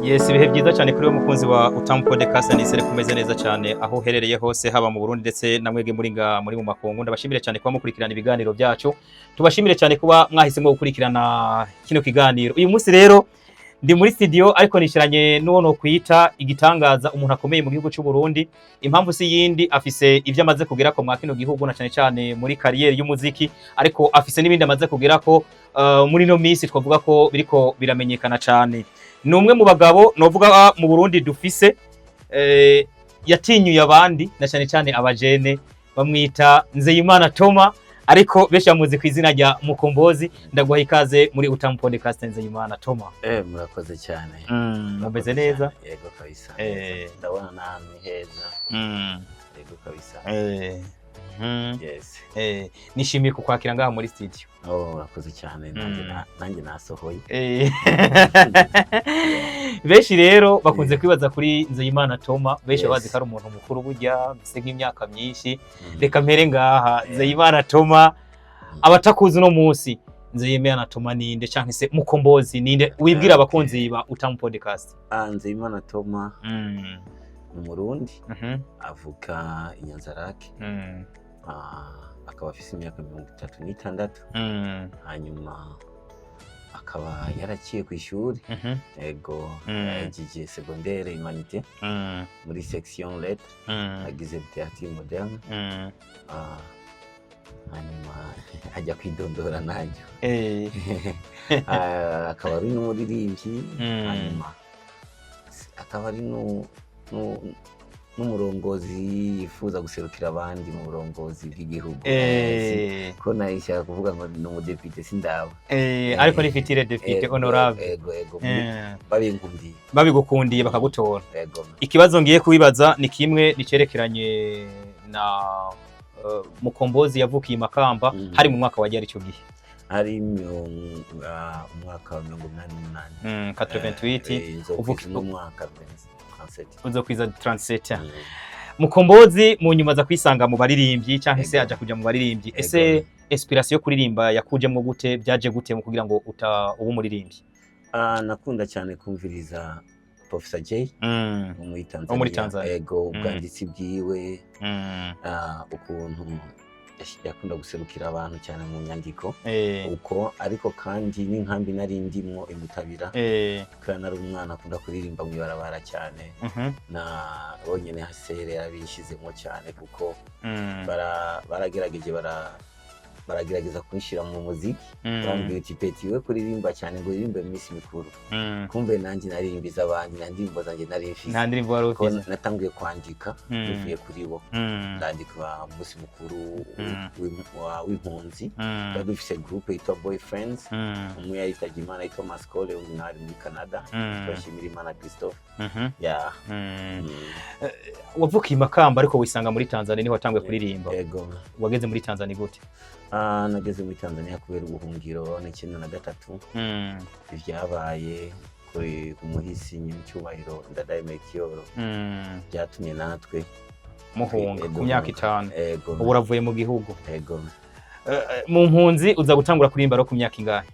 Yes, ibihe byiza cyane kuri we mukunzi wa Utamu Podcast. Nizere kumeze neza cyane aho uherereye hose, haba mu Burundi ndetse na mwebwe muri nga muri mu makungu. Ndabashimire cyane kuba mukurikirana ibiganiro byacu, tubashimire cyane kuba mwahisemo gukurikirana kino kiganiro. Uyu munsi rero ndi muri studio, ariko nicaranye n'uwo no kwita igitangaza, umuntu akomeye mu gihugu cy'u Burundi. Impamvu si yindi, afise ivyo amaze kugerako mwa kino gihugu, na cyane cyane muri carrière y'umuziki, ariko afise n'ibindi amaze kugerako muri no minsi twavuga ko biriko biramenyekana cyane. Ni umwe mu bagabo novuga mu Burundi dufise yatinyuye abandi, na cyane cyane abajene. Bamwita Nzeyimana Toma, ariko benshi bamuzi ku izina rya Mukombozi. Ndaguha ikaze muri Utamu Podcast, Nzeyimana Toma. Murakoze cyane. Mumeze Murakoze neza? cyane. Yego kabisa. Ndabona n'ahantu ni heza. Yego kabisa. Yes. Nishimiye kukwakira ngaha muri studio. Oh, murakoze cyane nanjye. Nanjye nasohoye. Benshi rero bakunze kwibaza kuri Nzeyimana Toma, benshi bazi ko ari umuntu mukuru, burya mbese nk'imyaka myinshi. Reka mpere ngaha. Nzeyimana Toma, abatakuzi uno munsi, Nzeyimana Toma ninde, canke se Mukombozi ninde? Wibwira abakunzi ba Utamu Podcast. Ah, Nzeyimana Toma ni Umurundi, avuka i Nyanzarake, akaba afise imyaka 36, hanyuma akaba yaraciye ku ishuri. Ego. Yahejeje secondaire humanité muri section lettres, agize littérature moderne, hanyuma ajya kwidondora nanjye. Akaba ari n'umuririmbyi, hanyuma akaba ari n'umurongozi yifuza guserukira abandi mu burongozi bw'igihugu. Ko nayishaka kuvuga ngo ni umudepite, sindaba. Ariko ni futur député honorable. Ego, babinkundiye. Babigukundiye bakagutora. Ego. Ikibazo ngiye kubibaza ni kimwe nicerekeranye na Mukombozi yavukiye i Makamba. Hari mu mwaka wa ryari icyo gihe? Hari umwaka wa 88. 88. Nzokwiza uno mwaka 37. Uzokwiza 37. Mukombozi mu nyuma aza kwisanga mu baririmbyi, cyangwa se aja kuja mu baririmbyi. Ese inspiration yo kuririmba yakujemwo gute? Byaje gute mu kugira ngo uta ube umuririmbyi? Ah, nakunda cyane kumviriza Professor Jay wo muri Tanzania. Wo muri Tanzania. Ego, ubwanditsi bwiwe, ukuntu yakunda guserukira abantu cyane mu nyandiko uko, ariko kandi n'inkambi nari ndimwo imutabira, kubera nari umwana akunda kuririmba mu ibarabara cyane, na bonyene hasere yarabishizemo cyane kuko baragerageje baragerageza kunshyira mu muziki. Barambwira uti: "Petit, we kuririmba cyane, ngo uririmbe mu minsi mikuru." Kumbe nanjye naririmbiza abandi, nta ndirimbo zanjye nari mfise. Nta ndirimbo wari Ko ufise. natanguye kwandika bivuye kuri bo. Ndandika umunsi mukuru w'impunzi. Twari dufise groupe yitwa Boyfriends. Umwe yaritabye Imana yitwa Mascole, undi nawe ari muri Canada, twashimira Imana Christophe ya. Wavukiye i Makamba, ariko wisanga muri Tanzania, niho watanguye kuririmba. Ego. Wageze muri Tanzania gute? Ah, nageze muri Tanzania kubera ubuhungiro n'93. Ibyabaye kuri ku muhisi nyiricyubahiro Ndadaye Melchior byatumye natwe muhunga ku myaka duhunga. 5. Ego. Ubu uravuye mu gihugu. Ego. Mu mpunzi uza gutangura kuririmba rero ku myaka ingahe?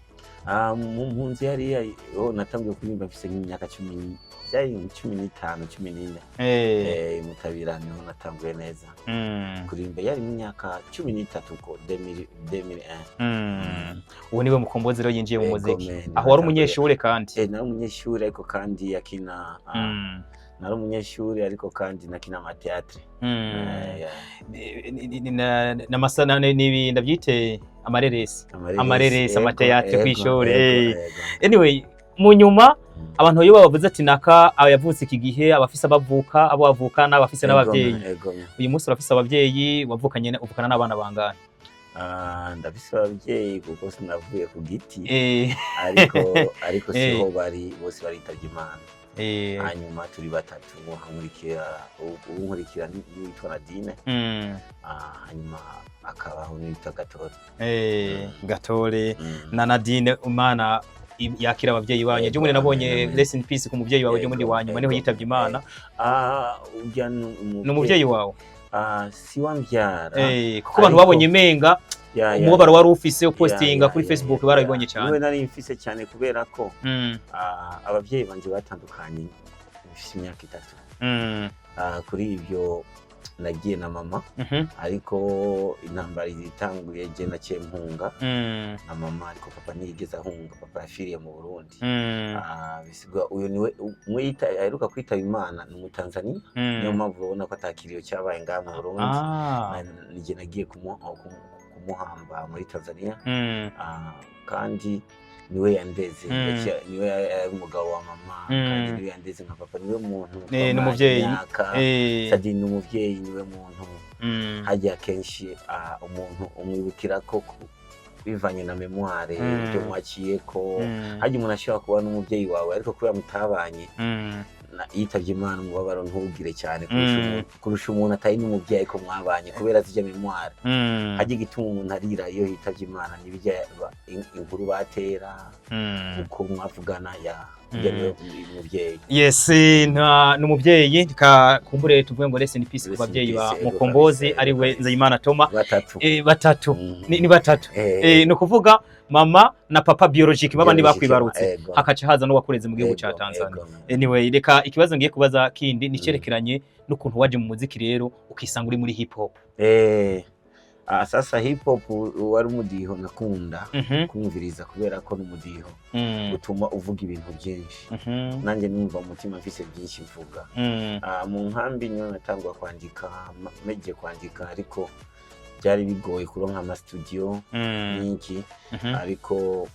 Ah, mu mpunzi hariya, oh, natanguye kuririmba mfise nk'imyaka 10, byari 15, 14. Mutabira niho natanguye neza kuririmba, yari mu myaka 13 ko 2001. Uwo niwe Mukombozi rero yinjiye mu Ego, muziki. man, Aho wari natanguye. umunyeshure kandi? Nari umunyeshuri, ariko kandi yakina nari umunyeshuri, ariko kandi nakina ama théâtre. Yeah. N'amasana n'ibi ndabyite amareresi. Amareresi, Ego, ama théâtre ego, kw'ishure, ego, ego. Anyway, mu nyuma abantu iyo bavuze ati naka aba yavutse iki gihe, abafise abavuka, abo bavukana, abafise n'abavyeyi. Ego. Uyu munsi urafise abavyeyi? Wavukanye, uvukana n'abana bangana? Ah, ndafise abavyeyi kuko sinavuye ku giti, ariko siho bari bose, baritavye Imana. Hanyuma turi batatu, nkurikira unkurikira n'uwitwa Nadine, hanyuma akabaho n'uwitwa Gatore. Gatore na Nadine, Imana yakira abavyeyi banyu. Ejo bundi nabonye Amen, amen. rest in peace ku muvyeyi wawe ejo bundi wa nyuma niho yitavye Imana. Ah, urya Ni umuvyeyi wawe? Ah, si wambyara. Kuko abantu babonye menga Ya, Umubabaro ya. wari ufise upostinga Ya, kuri ya, Facebook ya, barabibonye ya. cyane. Niwe nari mfise cyane kubera ko abavyeyi banje batandukanye mfise imyaka 3. Kuri ibyo nagiye na mama, ariko intambara itanguye je naciye mpunga na mama, ariko papa ntiyigeze ahunga, papa yafiriye mu Burundi. Bisigwa uyu niwe umwe aheruka kwitaba Imana, ni Umutanzania. Niyo mpamvu ubona ko atakiriyo cyabaye ngaha mu Burundi. Nije nagiye kumuhamba muri Tanzania. Kandi niwe yandeze. Niwe yari umugabo wa mama, kandi niwe yandeze nka papa, niwe muntu Ni twamara umuvyeyi. imyaka. Sadi ni umuvyeyi, niwe muntu hajya kenshi umuntu umwibukira ko bivanye na mémoire, ibyo mwaciye ko. Hajya umuntu ashobora kuba n'umuvyeyi wawe, ariko kubera mutabanye, yitavye Imana, umubabaro ntugire cyane kurusha kurusha umuntu atari n'umuvyeyi ariko mwabanye, kubera zirya mémoire. Hajya igituma umuntu arira iyo hitavye Imana nibijya inkuru batera, uko mwavugana, ya ujya niwe umuvyeyi. Yes, nta n'umuvyeyi ka kumbure tuvuge ngo rest in peace ku Rest in bavyeyi ba peace, ego Mukombozi, kabisa, ari ego we kabisa. Nzeyimana Toma. Batatu. Batatu. Ni batatu. Ni ukuvuga mama na papa biologique baba Biologique, bakwibarutse, ego. hakaca haza n'uwakureze mu gihugu ca Ego, Tanzania. ego. Anyway, reka ikibazo ngiye kubaza kindi ni cerekeranye n'ukuntu waje mu muziki rero ukisanga uri muri hip hop. Sasa hip hop wari umudiho nakunda kumviriza, kubera ko n'umudiho utuma uvuga ibintu byinshi. Nanjye numva umutima mfise byinshi mvuga. Mu nkambi niyo natangwa kwandika, meje kwandika, ariko byari bigoye kuronka ama studio n'iki. Ariko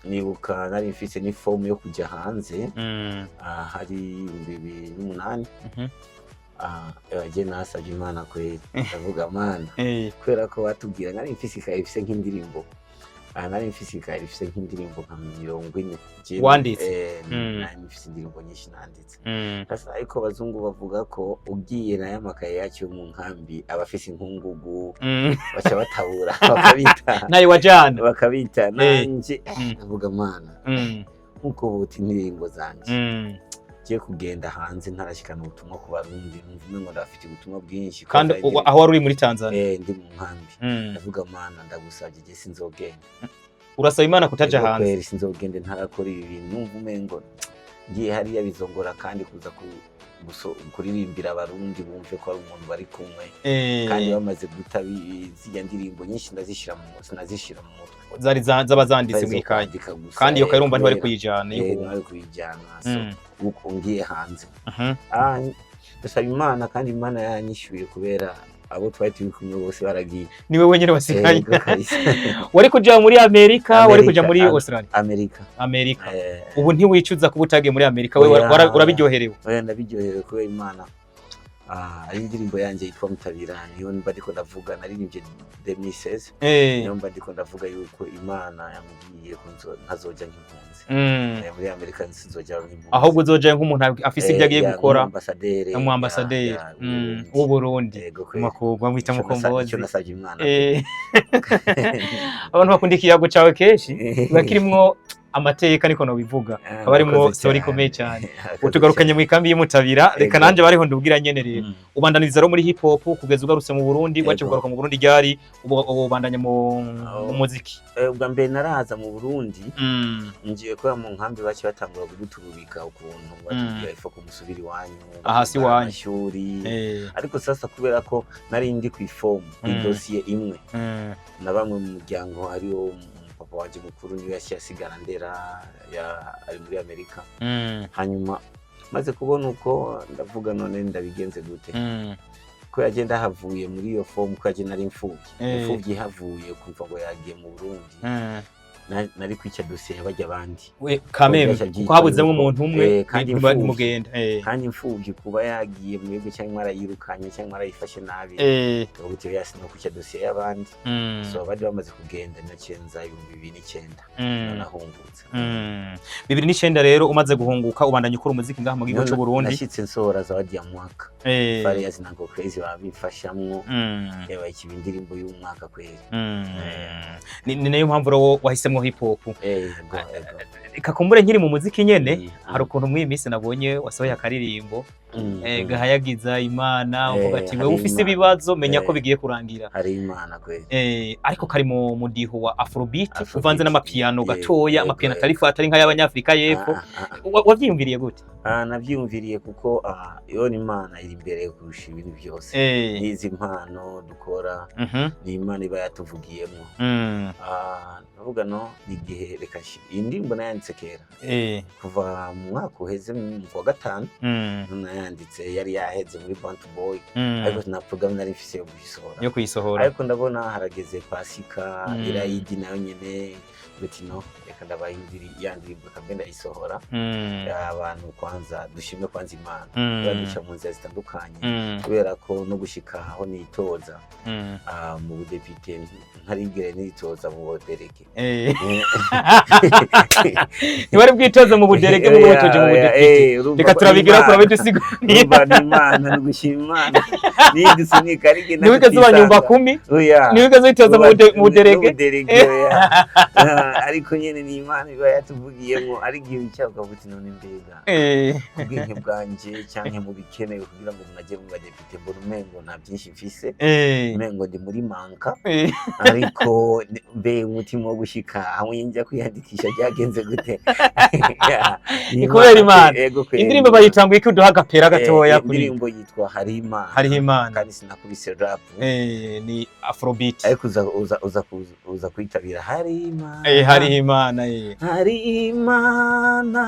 nibuka nari mfise n'ifomu yo kujya hanze. Hari 2008. Je nasabye Imana kweri, ndavuga: "Mana," kubera ko batubwira nari mfise ikaye ifise nk'indirimbo, nari mfise ikaye ifise nk'indirimbo nka 40. Wanditse? Nari mfise indirimbo nyinshi nanditse. Sasa ariko abazungu bavuga ko ugiye nayo amakaye yacu yo mu nkambi aba afise inkungugu, baca batabura bakabita. Nayo wajana. Bakabita. Nanje ndavuga: "Mana, nkuko buta indirimbo zanje, ngiye kugenda hanze ntarashikana ubutumwa ku Barundi, numva umengo ndabafitiye ubutumwa bwinshi." Kandi aho wari uri muri Tanzania? Ndi mu nkambi. Ndavuga: "Mana, ndagusabye, je sinzogenda." Urasaba Imana kutaja Ego. hanze. Kweri sinzogende ntarakora ibi bintu. Numva umengo ngiye hariya bizongora, kandi kuza kuririmbira Abarundi bumve ko ari umuntu bari kumwe, kandi bamaze guta zirya ndirimbo nyinshi ndazishira mu sinazishira mu mutwe. Zari zaba zanditse Zari zo mw'ikaye. kwandika gusa. Kandi iyo kaye urumva ntiwari Kubera- kuyijana iyo ntibari kuyijyana. So uko ngiye hanze, ndasaba Imana, kandi Imana yanyishyuye, kubera abo twari turi kumwe bose baragiye. Niwe wenyine wasigaye. Yego, kabisa. Wari kuja muri Amerika, wari kuja muri Amerika, Australia? Amerika. Amerika. Eh. Ubu ntiwicuza kuba utagiye muri Amerika we? Oya. Urabiryoherewe? Oya, ndabiryoherewe kubera Imana. Ari indirimbo yanjye yitwa Mutabira, niyo mba ndiko ndavuga, naririmbye 2016. Niyo mba ndiko ndavuga yuko Imana yambwiye ko ntazoja nk'impunzi. Muri Amerika sinzoja nk'impunzi. Ahubwo uzojayo nk'umuntu afise ibyo agiye Ya, gukora. nk'umuambasaderi. Umwambasaderi Ya, w'Uburundi. w'Uburundi. Yego, kweli. Makungu bamwita Mukombozi. Ico nasavye Imana. Abantu bakunda ikiyago cawe, kenshi kiba kirimwo amateka, niko nobivuga. Haba harimwo Murakoze story cyane. ikomeye cyane. Murakoze Utugarukanye cyane. mu ikambi y'Imutabira, reka Yego. nanje bariho ndubwira nyene rero. Ubandaniriza rero muri hip hop kugeza ugarutse mu Burundi. Yego. Waje kugaruka mu Burundi ryari? Ubu ubandanya mu Oh. mu muziki? Ubwa mbere naraza mu Burundi ngiye kubera mu nkambi baci batangura kuduturubika ukuntu, batubwira ifo kumusubira iwanyu, Aha, si bakugara iwanyu. amashuri. Ariko sasa kubera ko nari ndi ku ifomu, idosiye imwe na bamwe mu muryango, hariho papa wanje mukuru, niwe yaciye asigara ndera, ari muri Amerika. Hanyuma maze kubona uko, ndavuga: "None ndabigenze gute?" Ko yagenda havuye muri iyo fomu, ko yagenda ari imfuvyi. Imfuvyi ihavuye kumva ngo yagiye mu Burundi, nari kwica dosiye bajya abandi. We kameme, Byasha kuko byitwa habuzemo yuko- umuntu umwe, kandi imfuvyi. ntimugenda. Kandi imfuvyi kuba yagiye mwebwe, cyangwa mwarayirukanye, cyangwa mwarayifashe nabi, ubu yasi no kwica dosiye y'abandi. So abandi bamaze kugenda, nacenza 2009 nahungutse. 2009 rero umaze guhunguka, ubandanya ukora umuziki ngaha mu gihugu cy'u Burundi. Nashyitse nsohora Zawadi ya mwaka. Farious na Go Crazy babimfashamwo. Yabaye ikiba indirimbo y'umwaka kweri. Ni nayo mpamvu rero wahisemwo hip hop. Ego, ego. Reka kumbure nkiri mu muziki nyene, hari ukuntu muri iyi minsi nabonye wasohoye akaririmbo. Gahayagiza Imana, uvuga ati hari wewe ufise Imana. ibibazo, menya ko bigiye kurangira. Hari Imana kweli. Ariko kari mu mudiho wa afrobeat, Afrobeat. uvanze n'amapiano gatoya, amapiano atari nk'ay'abanyafrika y'epfo. Wavyiyumviriye gute? Navyiyumviriye kuko iyo ni Imana iri imbere kurusha ibintu byose. N'izi mpano dukora ni Imana iba yatuvugiyemo. Ndavuga no ni igihe reka iyi ndirimbo nayanditse kera, kuva mu mwaka uheze mu kwa gatanu. Nayanditse yari yaheze muri Bantu Boy, ariko nta programme nari mfise yo kuyisohora. Yo kuyisohora. Ariko ndabona harageze Pasika, irayidi nayo nyene, uti no reka ndabaha ya ndirimbo kambe ndayisohora. Abantu kwanza dushime kwanza Imana, duca mu nzira zitandukanye, kubera ko no gushika aho nitoza mu budepite, ntarigere nitoza mu buderege. Ntiwari bwitoze mu buderege, mu witoje mu budepite. Reka turabigira kurabidusigurira. Urumva ni Imana, ni ugushima Imana nidusunika ariko Ntiwigeze uba nyumba kumi, ntiwigeze witoza mu buderege. N'ubuderege, oya. Ariko nyene ni Imana iba yatuvugiyemo, ari igihe wicara ukavuga uti none mbega ubwenge bwanje canke mu bikenewe kugira ngo umuntu aje mu badepite, mbona umengo nta byinshi mfise, umengo ndi muri manka, ariko mbe umutima wo gushika hamwe njya kwiyandikisha byagenze gute? Ni kubera Imana. Ego kweri. Indirimbo bayitanguye ko uduha agapera gatoya kuri Indirimbo yitwa Hari Imana. Hariho Imana. Kandi sinakubise rap. Ni afrobeat. Ariko uza kwitabira Hari Imana. Hariho Imana. Hari Imana.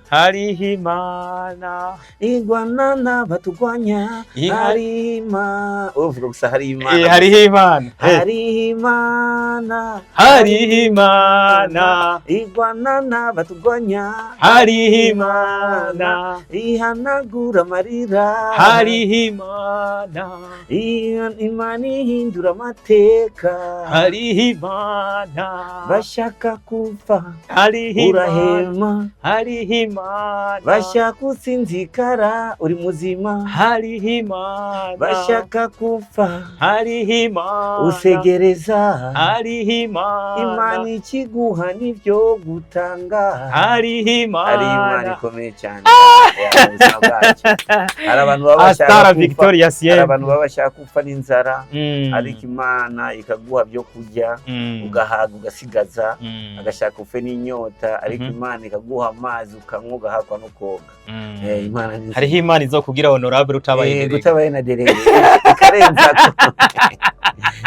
Hariho Imana. Igwana n'abatugwanya. Hari Imana, uvuga gusa Hari Imana. Hariho Imana. Hari Imana. Hariho Imana. Igwana n'abatugwanya. Hariho Imana. Ihanagura amarira. Hariho Imana. Imana ihindura amateka. Hariho Imana. Bashaka kuva Hariho Imana. urahema. Hariho Imana. Bashaka usinzikara uri muzima. Hariho Imana. Bashaka kufa Hariho Imana. usegereza. Hariho Imana. Imana ikiguha nivyo gutanga. Hariho Hari Imana Imana. ikomeye cyane ya, mu buzima bwacu hari abantu baba bashaka Astara kufa, Victoria hari Siempre. abantu baba bashaka gupfa n'inzara, ariko Imana ikaguha byo kurya, ugahaga ugasigaza. Agashaka upfe n'inyota, ariko Imana ikaguha amazi ukanywa ugahakwa no koga. Imana ni Hariho Imana izokugira honorable utabaye délégué. Utabaye na délégué, ikarenzako,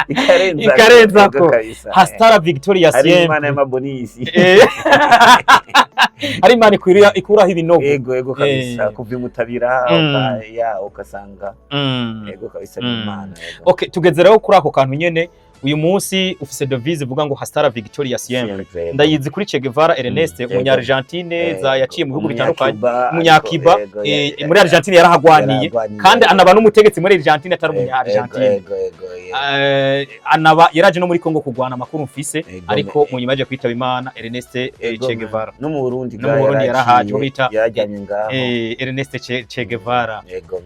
ikarenzako. Ikarenzako. Yego kabisa. Hastara Victoria Hari Imana Siempre. y'amabonisi. Hari Imana ikuraho ibinogo. Ego kabisa. Kuva imutabira ya ugasanga ego kabisa, ni Imana, yego. Okay, tugeze rero kuri ako kantu nyene. Uyu munsi ufise devise ivuga ngo "Hasta Victoria siempre". Siempre, yego. Ndayizi kuri Che Guevara Ernest, umunya Argentine, za yaciye mu bihugu bitandukanye, Umunyacuba, umunyacuba. ariko, yego, Muri Argentine yarahagwaniye, yarahagwaniye, kandi anaba n'umutegetsi muri Argentine atari umunya Argentine. Ego. Anaba yaraje no muri Congo kugwana, amakuru mfise, ariko mu nyuma yaje kwitaba Imana Ernest Che Guevara. No mu Burundi. No mu Burundi yarahaje, uwo bita yarajyanye ngaho. Ernest Che Guevara. Yego.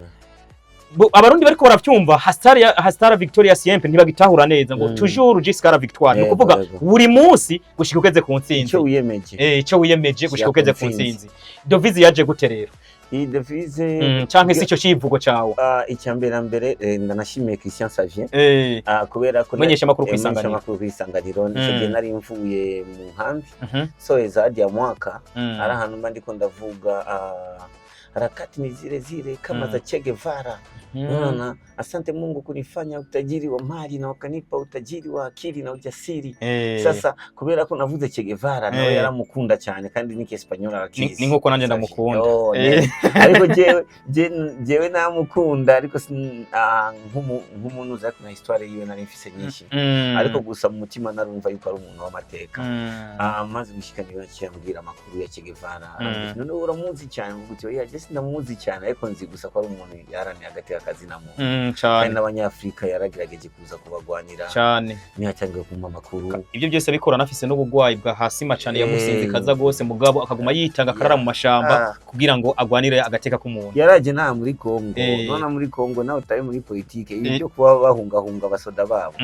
Abarundi bariko baravyumva "Hasta Victoria siempre" ntibagitahura neza ngo "toujours jusqu'à la victoire", ni ukuvuga buri munsi gushika ugeze ku ntsinzi. Icyo wiyemeje. Ico wiyemeje gushika Gushika ugeze ku ku ntsinzi. ntsinzi. Devise yaje gute rero? Iyi devise Canke si ico civugo cawe? Icya mbere na mbere, ndanashimiye Christian Xavier, kubera ko Menyesha amakuru kw'isanganiro. Menyesha amakuru kw'isanganiro. Nicyo gihe nari mvuye mu nkambi, soheza hadi mwaka, ari ahantu mba ndiko ndavuga harakati ni zile zile kama za Che Guevara. Unaona, asante Mungu kunifanya utajiri wa mali na wakanipa utajiri wa akili na ujasiri. Sasa kubera ko navuze Che Guevara, nawe yaramukunda cyane, kandi ni Kiespanyol arakizi. Ni nkuko nanje ndamukunda. Oh, ariko jewe namukunda, ariko nk'umuntu uzi, ariko na histoire yiwe nari mfise nyinshi, ariko gusa mu mutima narumva yuko ari umuntu w'amateka. Maze gushika niyo yaciye ambwira amakuru ya Che Guevara. Arambwira ati, none uramuzi cyane? Mvuga uti oya, je sindamuzi cyane, ariko nzi gusa ko ari umuntu yaharaniye agateka kazina muntu, kandi Cane. n'abanyafurika yaragerageje kuza kubagwanira. Cane. Niho yatangiye kumpa amakuru. Ibyo byose abikora anafise n'ubugwayi bwa hasima cane, yamusinzikaza gose, mugabo akaguma yitanga, akarara mu mashamba kugira ngo agwanire agateka k'umuntu. Yaraje nta muri Kongo. None muri Kongo nawe utari muri politike, ibi byo kuba bahungahunga abasoda babo,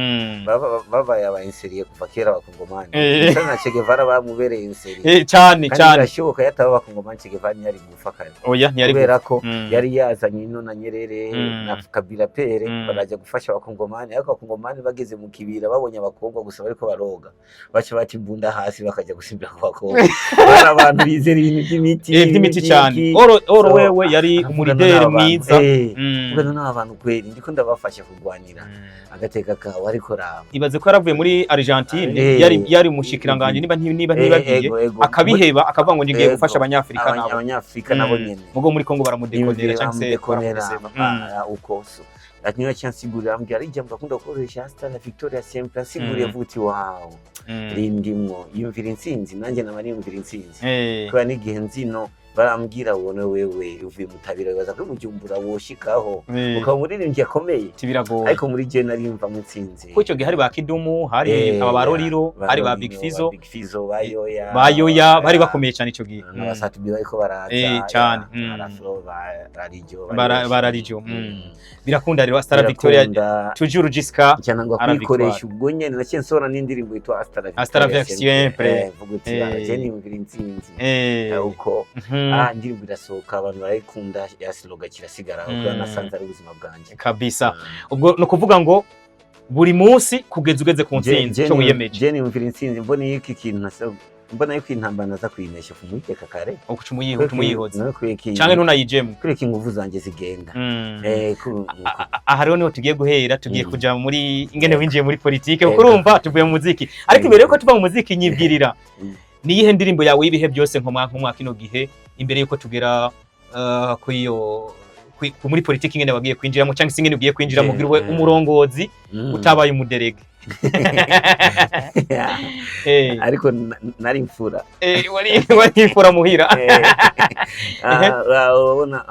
babaye aba insérieux kuva kera abakongomani. Gusa na Che Guevara bamubereye insérieux. Cane. Kandi Cane. birashoboka yataba abakongomani, Che Guevara ntiyari gupfa kare. Oya. Oya, ntiyari Kubera ko yari yazanye ino na Nyerere na Kabila père, baraja gufasha abakongomani, ariko abakongomani bageze mu kibira babonye abakobwa gusa bariko baroga, baca bata imbunda hasi, bakaja gusimbira ku bakobwa. Bari abantu bizera ibintu by'imiti. By'imiti cyane. By'iki. Oro So, wewe yari aravuga umurideri n'aba bantu, mwiza. Vuga none aba bantu kweri ndiko ndabafasha kurwanira agateka kawe, ariko raba. Ibaze ko yaravuye muri Argentine, yari umushikiranganje niba ntibagiye, Ego, ego. akabiheba, akavuga ngo ngiye Ego. gufasha abanyafrika nabo. Abanyafrika nabo nyene. Mugo muri Kongo baramudekonera Yumvira cyangwa se bamudekonera, baramudeseva. Uko so niyo cyansigurira, ambwira ari ijambo akunda gukoresha, "Hasta la victoria siempre." Ansiguriye, avuga uti "Wow, rindimwo yumvira intsinzi." Nanjye nama niyumvira intsinzi, kubera n'igihe nzino barambwira, "Ubone wewe uvuye mutabira, wibaza ko Bujumbura woshikaho ukaba umuririmbyi akomeye?" Biragoye. Ariko muri je narimva mu intsinzi. Ko icyo gihe hari ba Kidumu, hari aba ba Roriro, hari ba Big Roriro, Fizzo. ba Big Fizzo, ba Yoya. Ba Yoya bari bakomeye cyane icyo gihe. N'abasatubi bariko baraza. Cyane. Arafro, ba Rarijo. Bararijo. Birakunda rero Hasta la Victoria Birakunda. toujours jusqu'à Cyane ngo à la kuyikoresha ubwo nyene naciye nsohora n'indirimbo yitwa Hasta la Hasta la Victoria siempre. Vuga uti je niyumvira intsinzi. Uko indirimbo irasohoka, abantu barayikunda, ya slogan kirasigara, kuko nasanze ari ubuzima bwanjye. Kabisa. Ubwo ni ukuvuga ngo buri munsi kugeza ugeze ku ntsinzi cyo wiyemeje. Je niyumvira intsinzi, mbona yuko ikintu mbona yuko intambara naza kuyinesha kumwiteka kare. Ukuca umuyihuta umuyihoza No kureka canke ntunayijemwo. Kureka inguvu zanje zigenda. Aha rero niho tugiye guhera, tugiye kuja muri ingene winjiye muri politike, kuko urumva tuvuye mu muziki, ariko imbere yuko tuva mu muziki nyibwirira niyihe ndirimbo yawe y'ibihe byose nko mwa kino gihe, imbere yuko tugera kuri iyo muri politiki, ingene wagiye kwinjiramo cyangwa se ingene ugiye kwinjiramo kugira ube umurongozi utabaye umuderege. Ariko nari imfura. Wari imfura muhira. Urabona,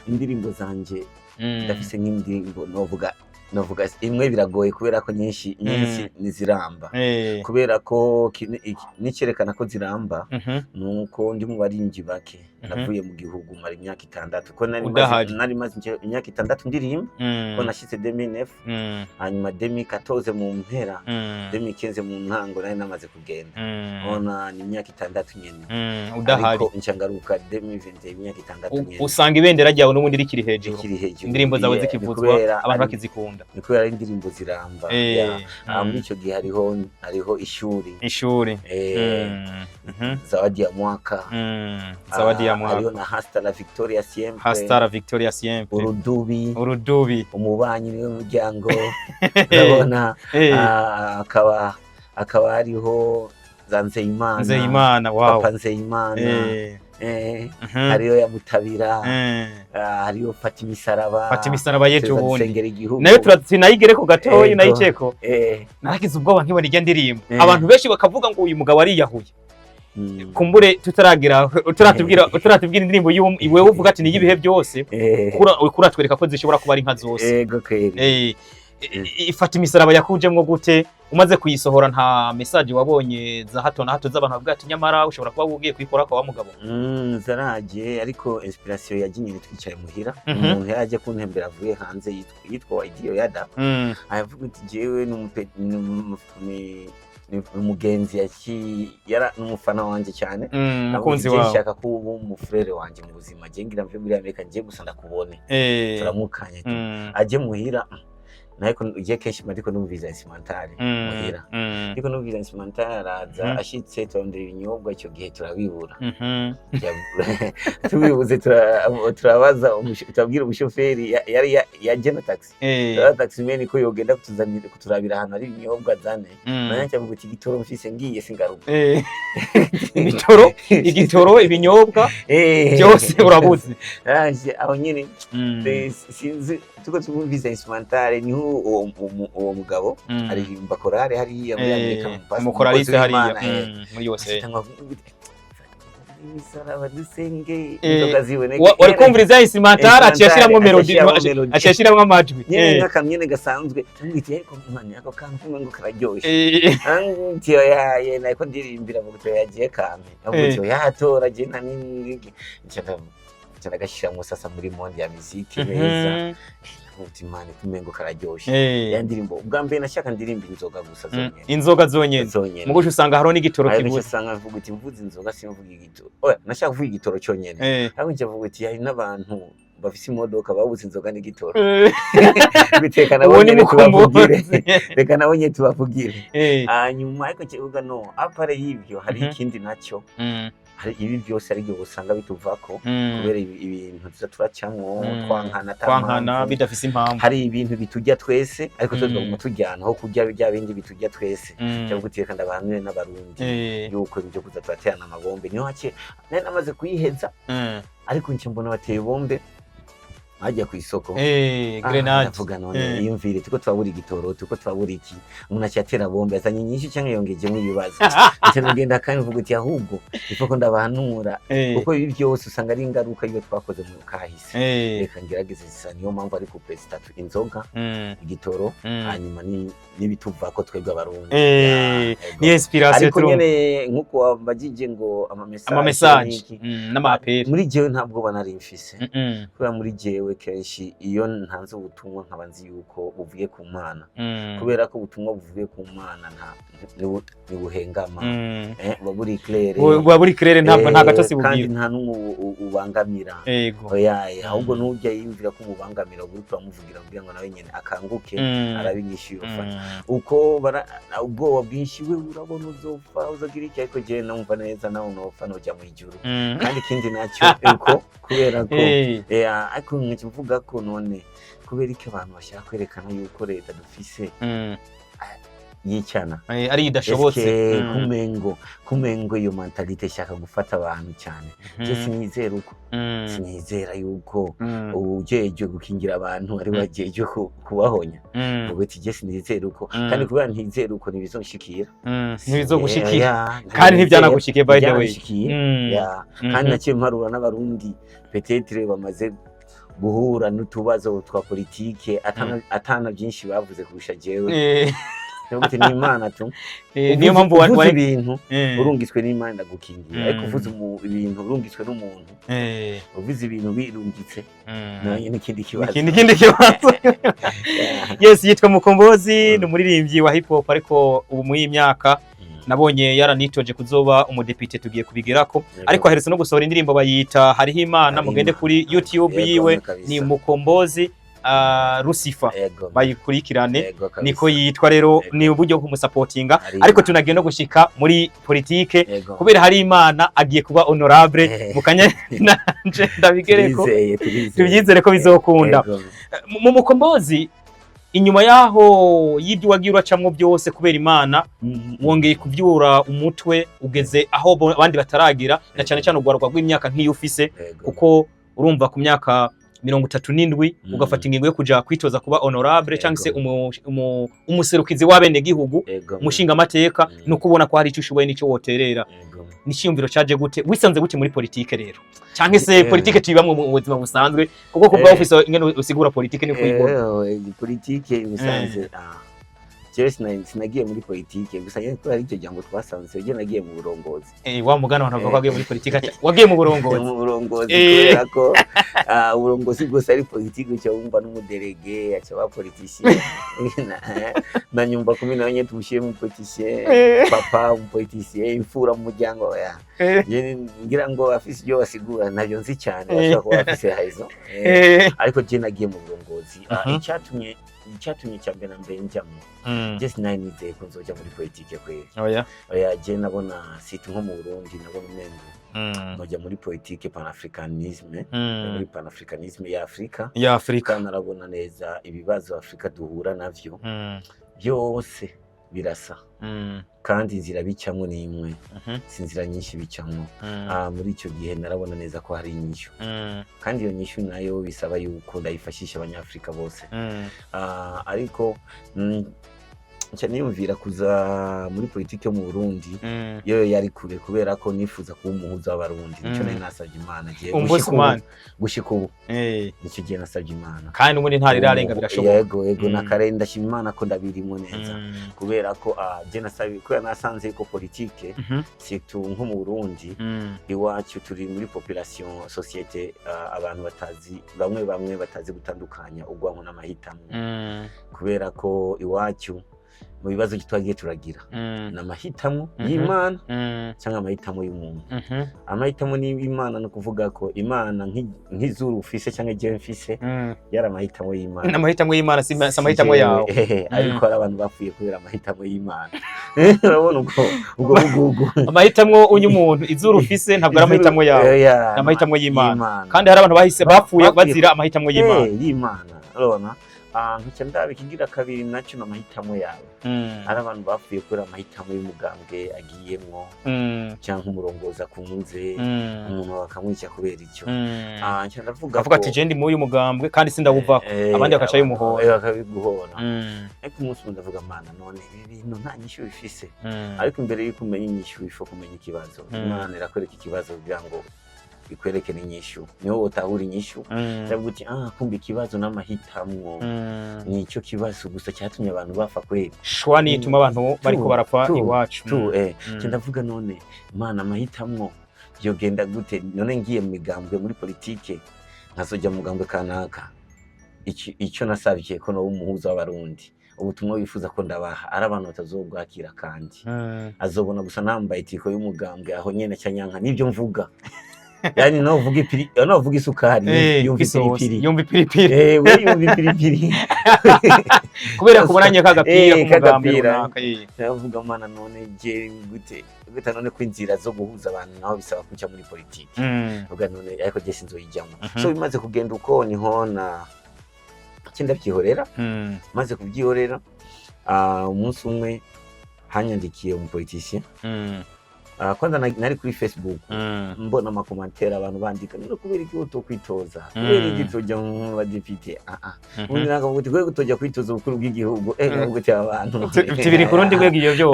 indirimbo zanje, ndafise nk'indirimbo novuga imwe, biragoye kubera ko nyinshi nyinshi ntiziramba, kubera ko nicerekana ko ziramba nuko ndi mu barinji bake navuye mu gihugu mara imyaka 6, ko nari maze Udahari. nari maze imyaka 6 ndirimba, ko nashitse 2009, hanyuma 2014 mu mpera, 2015 mu ntango nari namaze kugenda. Ona ni imyaka 6 nyene. Udahari. Ariko nca ngaruka 2020, imyaka 6 nyene. Usanga ibendera ryawe n'ubundi rikiri hejuru. Rikiri hejuru. Indirimbo zawe Yeah, ni zikivuzwa, kubera abantu bakizikunda. Ni kubera ari indirimbo ziramba. Yeah. Muri icyo gihe hariho ishuri. Ishuri. Zawadi ya mwaka. Zawadi ya Hariho mwaka. Na Hasta la Victoria siempre. Hasta la Victoria siempre. Urudubi. Urudubi. Umubanyi niwe muryango, urabona. Akaba hariho za Nzeyimana. Nzeyimana, wow. Papa Nzeyimana. Hariyo ya Mutabira. Hariyo Fata imisaraba. Fata imisaraba y'ejo Tuza bundi. dusengera igihugu. Nayo tunayigereko gatoya. Ego. Nayiceko naragize ubwoba nkibona irya ndirimbo, abantu benshi bakavuga ngo uyu mugabo ariyahuye. Kumbure tutaragira utaratubwira indirimbo wewe uvuga ati ni iy'ibihe byose, uriko uratwereka ko zishobora kuba ari nka zose. Ego kweri. Ifata imisaraba yakujemwo gute? Umaze kuyisohora, nta message wabonye za hato na hato z'abantu bavuga ati nyamara ushobora kuba ugiye kuyikora kwa wa mugabo? Zaraje, ariko inspiration yaje nyine twicaye muhira. Umuntu yaraje kuntembera avuye hanze, yitwa Waidiyo Yada, aravuga ati jewe ni umugenzi yara n'umufana wanje cyane. Umukunzi Aravuga ati, "Je wawe. nshaka ko uba umufrere wanje mu buzima, je ngira mve muri Amerika, nje gusa ndakubone." Turamukanye, aje muhira, ariko je kenshi mba ndiko numviriza instrumental muhira, ndiko numviriza instrumental, araza. Ashitse turondera ibinyobwa, icyo gihe turabibura. Tubibuze, turabaza turabwira umushoferi yari yaje na taxi, turabaza taximan ko yogenda kutuzanira, kuturabira ahantu hari ibinyobwa zane. Nanjye avuga ati igitoro mfise, ngiye singaruka. Ibitoro, igitoro, ibinyobwa byose urabuze. Arangije aho nyine, sinzi, tuko tumvise instrumental, niho uwo mugabo aririmba korale hariya muri Amerika, umukoraliste umukozi hariya w'Imana, muri yose. Atangwa imisaraba dusenge, inzoga ziboneke. Wari kumviriza instrumental, aciye ashiramwo melody. Aciye ashiramwo melody. Aciye ashiramwo amajwi. Nyene nk'akamyene gasanzwe, amwita ariko mwana ako kantu kumwe ngo kararyoshe. Anti oya, nako ndirimbira mu gutyo yagiye kampe avuga ati yatora je nta nini, nca ndagashiramwo sasa muri monde ya musique neza. Uti Imana, kumengo kararyoshe. Ya ndirimbo ubwa mbere nashaka ndirimba inzoga gusa zonyene. Inzoga zonyene. Zonyene. Mugusha usanga hariho n'igitoro Ariko kibuze. usanga mvuga uti mvuze inzoga simvuga igitoro, oya, nashaka kuvuga igitoro cyonyene. Ariko nje mvuga uti hari n'abantu bafise imodoka babuze inzoga n'igitoro. Biteka nabo Uwo ni nyene tubavugire. Mukombozi. Reka nabo nyene tubavugire. Hanyuma ariko kivuga no à part y'ibyo hari ikindi nacyo. Hari ibi byose ari byo usanga bituvako kubera ibintu tuza turacamwo, twankana ata Kwankana mpamvu. bidafise impamvu. Hari ibintu bitujya twese, ariko twe tuguma tujyana aho kurya bya bindi bitujya twese. Cyangwa uti reka ndabahanure n'Abarundi yuko ibyo kuza turaterana amabombe niho hake nari namaze kuyiheza, ariko nce mbona bateye bombe hajya ku isoko. Grenade. Ndavuga none yiyumvire, turiko turabura igitoro, turiko turabura iki, umuntu aciye bombe azanye nyinshi cyangwa yongejemo ibibazo. Nce ngenda kandi mvuga uti ahubwo ifo ko ndabahanura, kuko ibi byose usanga ari ingaruka iyo twakoze mu kahise. Reka ngerageze zisa, niyo mpamvu ari couplet zitatu: inzoga, igitoro, hanyuma n'ibituvako twebwe Abarundi. Ya, ego. Ni inspiration. Ariko Turumva. nyene nkuko wambajije ngo ama message Ama message n'iki, n'ama appel. Muri jewe ntabwo nari mfise, kubera muri jewe kenshi iyo ntanze ubutumwa nkaba nzi yuko buvuye ku Mana, kubera ko ubutumwa buvuye ku Mana nta ntibuhengama. Buba buri clair. Buba buri clair, ntabwo nta gatotsi Kandi bugira. nta n'umwe ubangamira. Oya, ahubwo n'ujya yiyumvira ko umubangamira, uba uriko uramuvugira kugira ngo nawe nyene akanguke, arabe inyishu yofata. Uko bara ubwoba bwinshi, we urabona uzopfa, uzagira iki, ariko jewe numva neza nawe nopfa noja mu ijuru. Kandi ikindi nacyo uko kubera ko ariko nkaca mvuga ko none kubera iki abantu bashaka kwerekana yuko leta dufise yicana? Ari idashobotse. Eske kumengo iyo mentalité ishaka gufata abantu cyane, je sinizera uko, sinizera yuko ujejwe gukingira abantu ari wajejwe kubahonya. Vuga uti je sinizera uko, kandi kubera ntizera uko ntibizonshikira. Ntibizogushikira. Ya, Kandi ntibyanagushyikiye, by the way. Ntibyanshikiye. Ya, kandi naciye mparura n'Abarundi peut-être bamaze guhura n'utubazo twa politike atana byinshi bavuze kurusha jewe. Ndavuga uti ni Imana tu. Niyo mpamvu Uvuze ibintu urungitswe n'Imana ndagukingira, ariko uvuze ibintu urungitswe n'umuntu, uvuze ibintu birungitse, nayo n'ikindi kibazo. Ikindi kibazo. Yes, yitwa Mukombozi, ni umuririmbyi wa hip hop, ariko ubu muri iyi myaka nabonye yaranitoje kuzoba umudepite, tugiye kubigerako. Ariko aherutse no gusohora indirimbo bayita Hariho Imana. Hariho Mugende Imana. kuri YouTube yiwe, ni Mukombozi Lucifer, bayikurikirane. Niko yitwa rero. Ni uburyo bwo kumusapotinga. Hariho Ariko Imana. tunagiye no gushika muri politike kubera hari Imana, agiye kuba honorable mukanya nanje ndabigereko. Turizeye, turizeye. Tubyizere ko bizokunda. Mu Mukombozi, inyuma yaho y'ibyo wagiye uracamwo byose, kubera Imana wongeye kubyura umutwe, ugeze aho abandi bataragira, na cyane cyane urwaruka rw'imyaka nk'iyo ufise, kuko urumva ku myaka 37 ugafata ingingo yo kuja kwitoza kuba honorable cyangwa se umuserukizi w'abenegihugu, umushingamateka, ni ukubona ko hari icyo ushoboye n'icyo woterera. Ni icyiyumviro cyaje gute? Wisanze gute muri politike rero? Cyangwa se politike tuyibamwo mu buzima busanzwe? Kuko kuva ufise ingene usigura politike ni kuyibona. Politike musanze, jewe sinagiye muri politike gusa nyene kubera iryo jambo twasanze, je nagiye mu burongozi. Wa mugana abantu bavuga ko wagiye muri politike, wagiye mu burongozi. Mu burongozi, kubera ko uburongozi bwose ari politike, uca wumva n'umu délégué aca aba politicien, na nyumba kumi nawe nyene tumushyire mu politicien, papa umu politicien, imfura mu muryango ya. Je ngira ngo afise ibyo basigura ntabyo nzi cyane, bashobora kuba bafise raison. Ariko je nagiye mu burongozi. Icyatumye cya mbere na mbere njyamo, je sinari nizeye ko nzoja muri politike kweri. Oya. Oya, je nabona siti nko mu Burundi nabona umengo noja muri politike panafricanisme, muri panafricanisme ya Afrika. Ya Afrika. Kandi narabona neza ibibazo Afrika duhura navyo byose birasa, kandi inzira bicamwo ni imwe, si inzira nyinshi bicamwo. Muri icyo gihe narabona neza ko hari inyishu, kandi iyo nyishu nayo bisaba yuko ndayifashisha Abanyafrika bose. Ariko Nca niyumvira kuza muri politiki yo mu Burundi. Yo yari kure, kubera ko nifuza kuba umuhuza w'Abarundi. Nico nari nasabye Imana gihe Ombudsman. Gushika ubu, nicyo gihe nasabye Imana. Kandi n'ubundi ntarirarenga, birashoboka. Yego, na kare ndashima Imana ko ndabirimo neza, kubera ko je nasabye, kubera nasanze yuko politike, surtout nko mu Burundi iwacu, turi muri population, société, abantu batazi, bamwe bamwe batazi gutandukanya urwanko n'amahitamo, kubera ko iwacu mu bibazo twagiye turagira ni amahitamo y'Imana cyangwa amahitamo y'umuntu. Amahitamo y'Imana ni ukuvuga ko Imana nk'izuru ufise cyangwa igihe mfise, yari amahitamo y'Imana. Ni amahitamo y'Imana, si amahitamo yawe. Ariko hari abantu bapfuye kubera amahitamo y'Imana. Urabona ubwo ubwo bugugu. Amahitamo uyu muntu, izuru ufise ntabwo ari amahitamo yawe, Oya, ni amahitamo y'Imana. Kandi hari abantu bahise bapfuye Bapfuye. bazira amahitamo y'Imana. Y'Imana. Urabona, nkaca ndaba ikigira kabiri, nacyo ni amahitamo yawe. Hari abantu bapfuye kubera amahitamo y'umugambwe agiyemwo cyangwa umurongozi akunze, umuntu bakamwica kubera icyo. Nca ndavuga avuga ko ati je ndi muri uyu mugambwe kandi sindawuvako, abandi bakaca bimuhora. Bakabiguhora. Ariko umunsi umwe ndavuga: "Mana, none ibi bintu nta nyishu bifise?" Ariko imbere y'uko umenya inyishu, ifo kumenya ikibazo. Imana irakwereka ikibazo kugira ngo ikwereke n'inyishu, niho utahura inyishu. Ndavuga uti: "Ah, kumva ikibazo n'amahitamwo." Nicyo kibazo gusa cyatumye abantu bapfa kweri. Choix niyo ituma abantu bariko barapfa iwacu. Nca ndavuga: "None Imana, amahitamwo yogenda gute? None ngiye mu migambwe, muri politike, nkazojya mu mugambwe kanaka, icyo nasabye ko noba umuhuza w'Abarundi, ubutumwa wifuza ko ndabaha ari abantu batazobwakira, kandi azobona gusa nambaye itiko y'umugambwe aho nyene cyanyanka nibyo mvuga." Yani novuga ipiri, novuga isukari, yumva isosi, ipiripiri. Yumva ipiripiri. We yumva ipiripiri. Kubera kubonanye kagapira k'umugambwe kagapira. runaka. Ndavuga: "Mana, none je gute gute? None ko inzira zo guhuza abantu naho bisaba kuja muri politiki." Vuga none ariko je sinzoyijyamo. So bimaze kugenda uko, niho na nce ndabyihorera. Maze kubyihorera, umunsi umwe hanyandikiye umupoliticien. Kwanza nari kuri Facebook, mbona amacommentaires abantu bandika: "None kubera iki utokwitoza? Kubera iki tujya mu badepite?" Ubundi nakavuga uti: "Kubera kutojya kwitoza ubukuru bw'igihugu?" Nkavuga uti: "Aba bantu Tubiri ku rundi rwego iyo byo."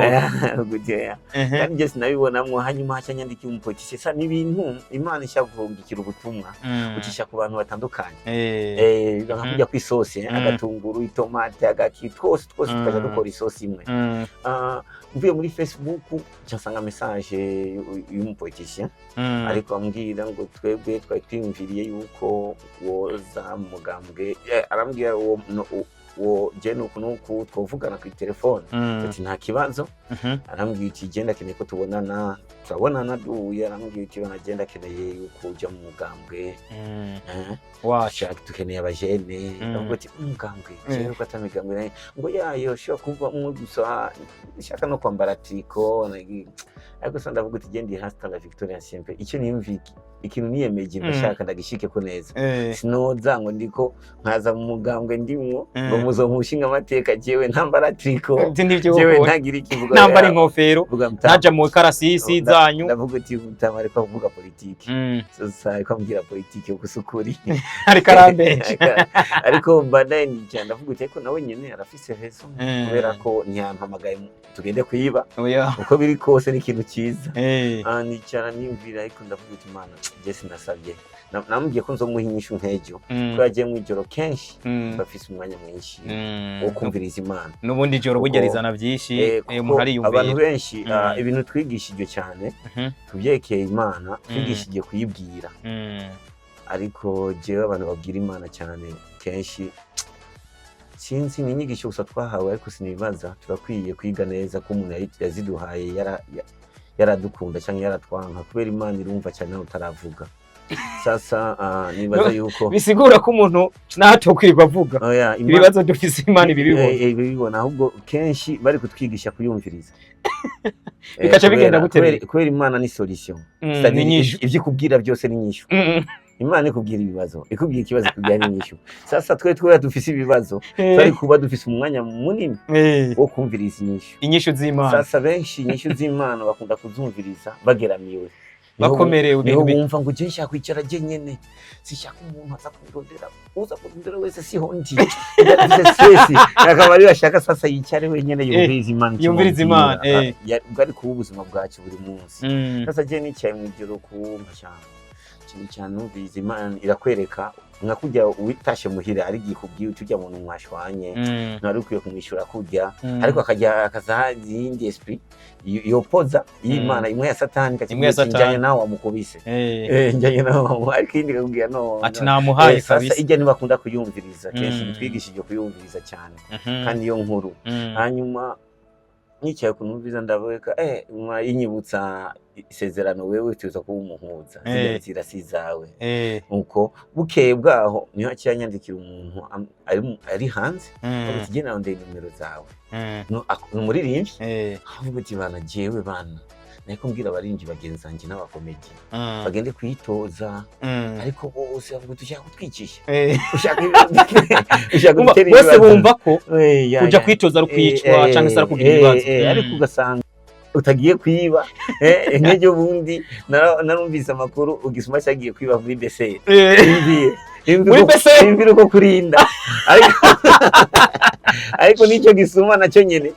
Uti: "Oya." Kandi njye sinabibonamwo. Hanyuma haca nyandikiye umupoliticien. Sa n'ibintu Imana ishaka kurungikira ubutumwa, ucisha ku bantu batandukanye. Nka kujya kw'isosi, agatunguru, itomate, agaki, twose twose tukaja dukora isosi imwe. Mvuye muri Facebook nca nsanga message y'umupoliticien, ariko ambwira ngo twebwe twari twiyumviriye yuko woza mu mugambwe. Arambwira wo no, wo je nuku nuku twovugana kuri telefone. Ati: "Nta kibazo." Arambwira ati: "Genda, akeneye ko tubonana." Turabonana, duhuye arambwira ati: "Banagenda, akeneye yuko uja mu mugambwe." Wacu. Shaka, dukeneye abajene. Ndavuga ati: "Umugambwe?" Jewe ko atamigambwe nayo ngo yayo shobora kuva umwe gusa shaka no kwambara tricot, ariko sa ndavuga uti: "Genda, hasta la victoria siempre." Icyo niyumviye, ikintu niyemeje, ndashaka ndagishike ko neza. Sinoza ngo ndiko nkaza mu mugambwe ndimwo ngo muzomushinga amateka, jewe ntambara tricot, Nivyo. jewe ntagira ikivuga. Nambara inkofero, Vuga ntaja mu karasisi zanyu. Ndavuga uti: "Mutama ariko avuga politiki." Sasa ariko ambwira politiki uko usukuri. Ariko arambeje. Ariko mbanaye nicara ndavuga uti: "Ariko nawe nyene arafise raison, kubera ko ntiyampamagaye tugende kuyiba." Oya. Uko biri kose ni ikintu cyiza. Nicara niyumvira, ariko ndavuga uti: "Mana, je sinasabye." Namubwiye ko nzomuha inyishu nk'ejo, ko yagiye mw'ijoro kenshi, bafise umwanya mwinshi wo kumviriza Imana. N'ubundi ijoro burya rizana byinshi, umuntu Kuko ariyumvira. abantu benshi, ibintu twigishijwe cyane tubyekeye Imana, twigishijwe kuyibwira, ariko jewe abantu babwira Imana cyane kenshi sinzi, ni inyigisho gusa twahawe, ariko sinibaza turakwiye kwiga neza ko umuntu yaziduhaye yaradukunda cyangwa yaratwanka, kubera Imana irumva cyane nawe utaravuga. Sasa nibaza yuko Bisigura ko umuntu natokwirirwa avuga Oya, ibibazo dufise, Imana ibibibona. Ibibibona. Ahubwo kenshi bari kutwigisha kuyumviriza. Bikaca bigenda gute rero? Kubera Imana ni solution. C'est-à-dire Ni inyishu. Ivyo ikubwira byose ni inyishu. Imana ikubwira ibibazo, ikubwira ikibazo, ikubwira n'inyishu. Sasa twe twera dufise ibibazo, twari kuba dufise umwanya munini wo kumviriza inyishu. Inyishu z'Imana. Sasa benshi inyishu z'Imana bakunda kuzumviriza bageramiwe. Bakomerewe Niho ibintu bumva ngo je nshaka kwicara je nyene, sishaka umuntu aza kundondera, uza kundondera wese siho ndi, ndafise stress. Akaba ari ashaka sasa yicare wenyene, yumviriza Imana icyo Yumviriza imubwira. Imana, Ubwo ari kuba ubuzima bwacu buri munsi. Sasa je nicaye mw'ijoro kumva cyane ikintu cyane, numviriza Imana irakwereka nka kurya witashe muhira, ari igihe ikubwiye uti urya muntu mwashwanye, ntwari ukwiye kumwishyura kurya, ariko akajya akaza iyindi esprit yopoza y'Imana, imwe ya Satani. Imwe ya Ikakubwira iti Satani. Njyanye nawe wamukubise. Njyanye nawe ariko iyindi ikakubwira no Ati no. namuhaye. Sasa Kabisa. ijya ntibakunda kuyumviriza kenshi, bitwigishije kuyumviriza cyane, kandi iyo nkuru. Hanyuma nicaye kunumviza, ndabeka inyibutsa isezerano: wewe tuza kuba umuhuza, ziriya nzira si izawe. Uko bukeye bwaho niho aciye anyandikira umuntu ari hanze, avuga ati: "Genda ndende nimero zawe." Ni umuririmbyi. Avuga ati: "Bana, jewe bana nariko mbwira abaririmbyi bagenzi banjye n'abakomedi bagende kwitoza, ariko bose bavuga uti ushaka kutwicisha, ushaka Umva, gutera bose ibibazo." bumva ko Ya, kuja ya. kwitoza ari ukwicwa canke se ari ukugira ibibazo. Ariko ugasanga utagiye kwiba. Nk'ejo bundi narumvise amakuru, igisuma cyagiye kwiba muri BCR. Imviye Muri BCR? Imvire uko kurinda, ariko nicyo gisuma nacyo nyene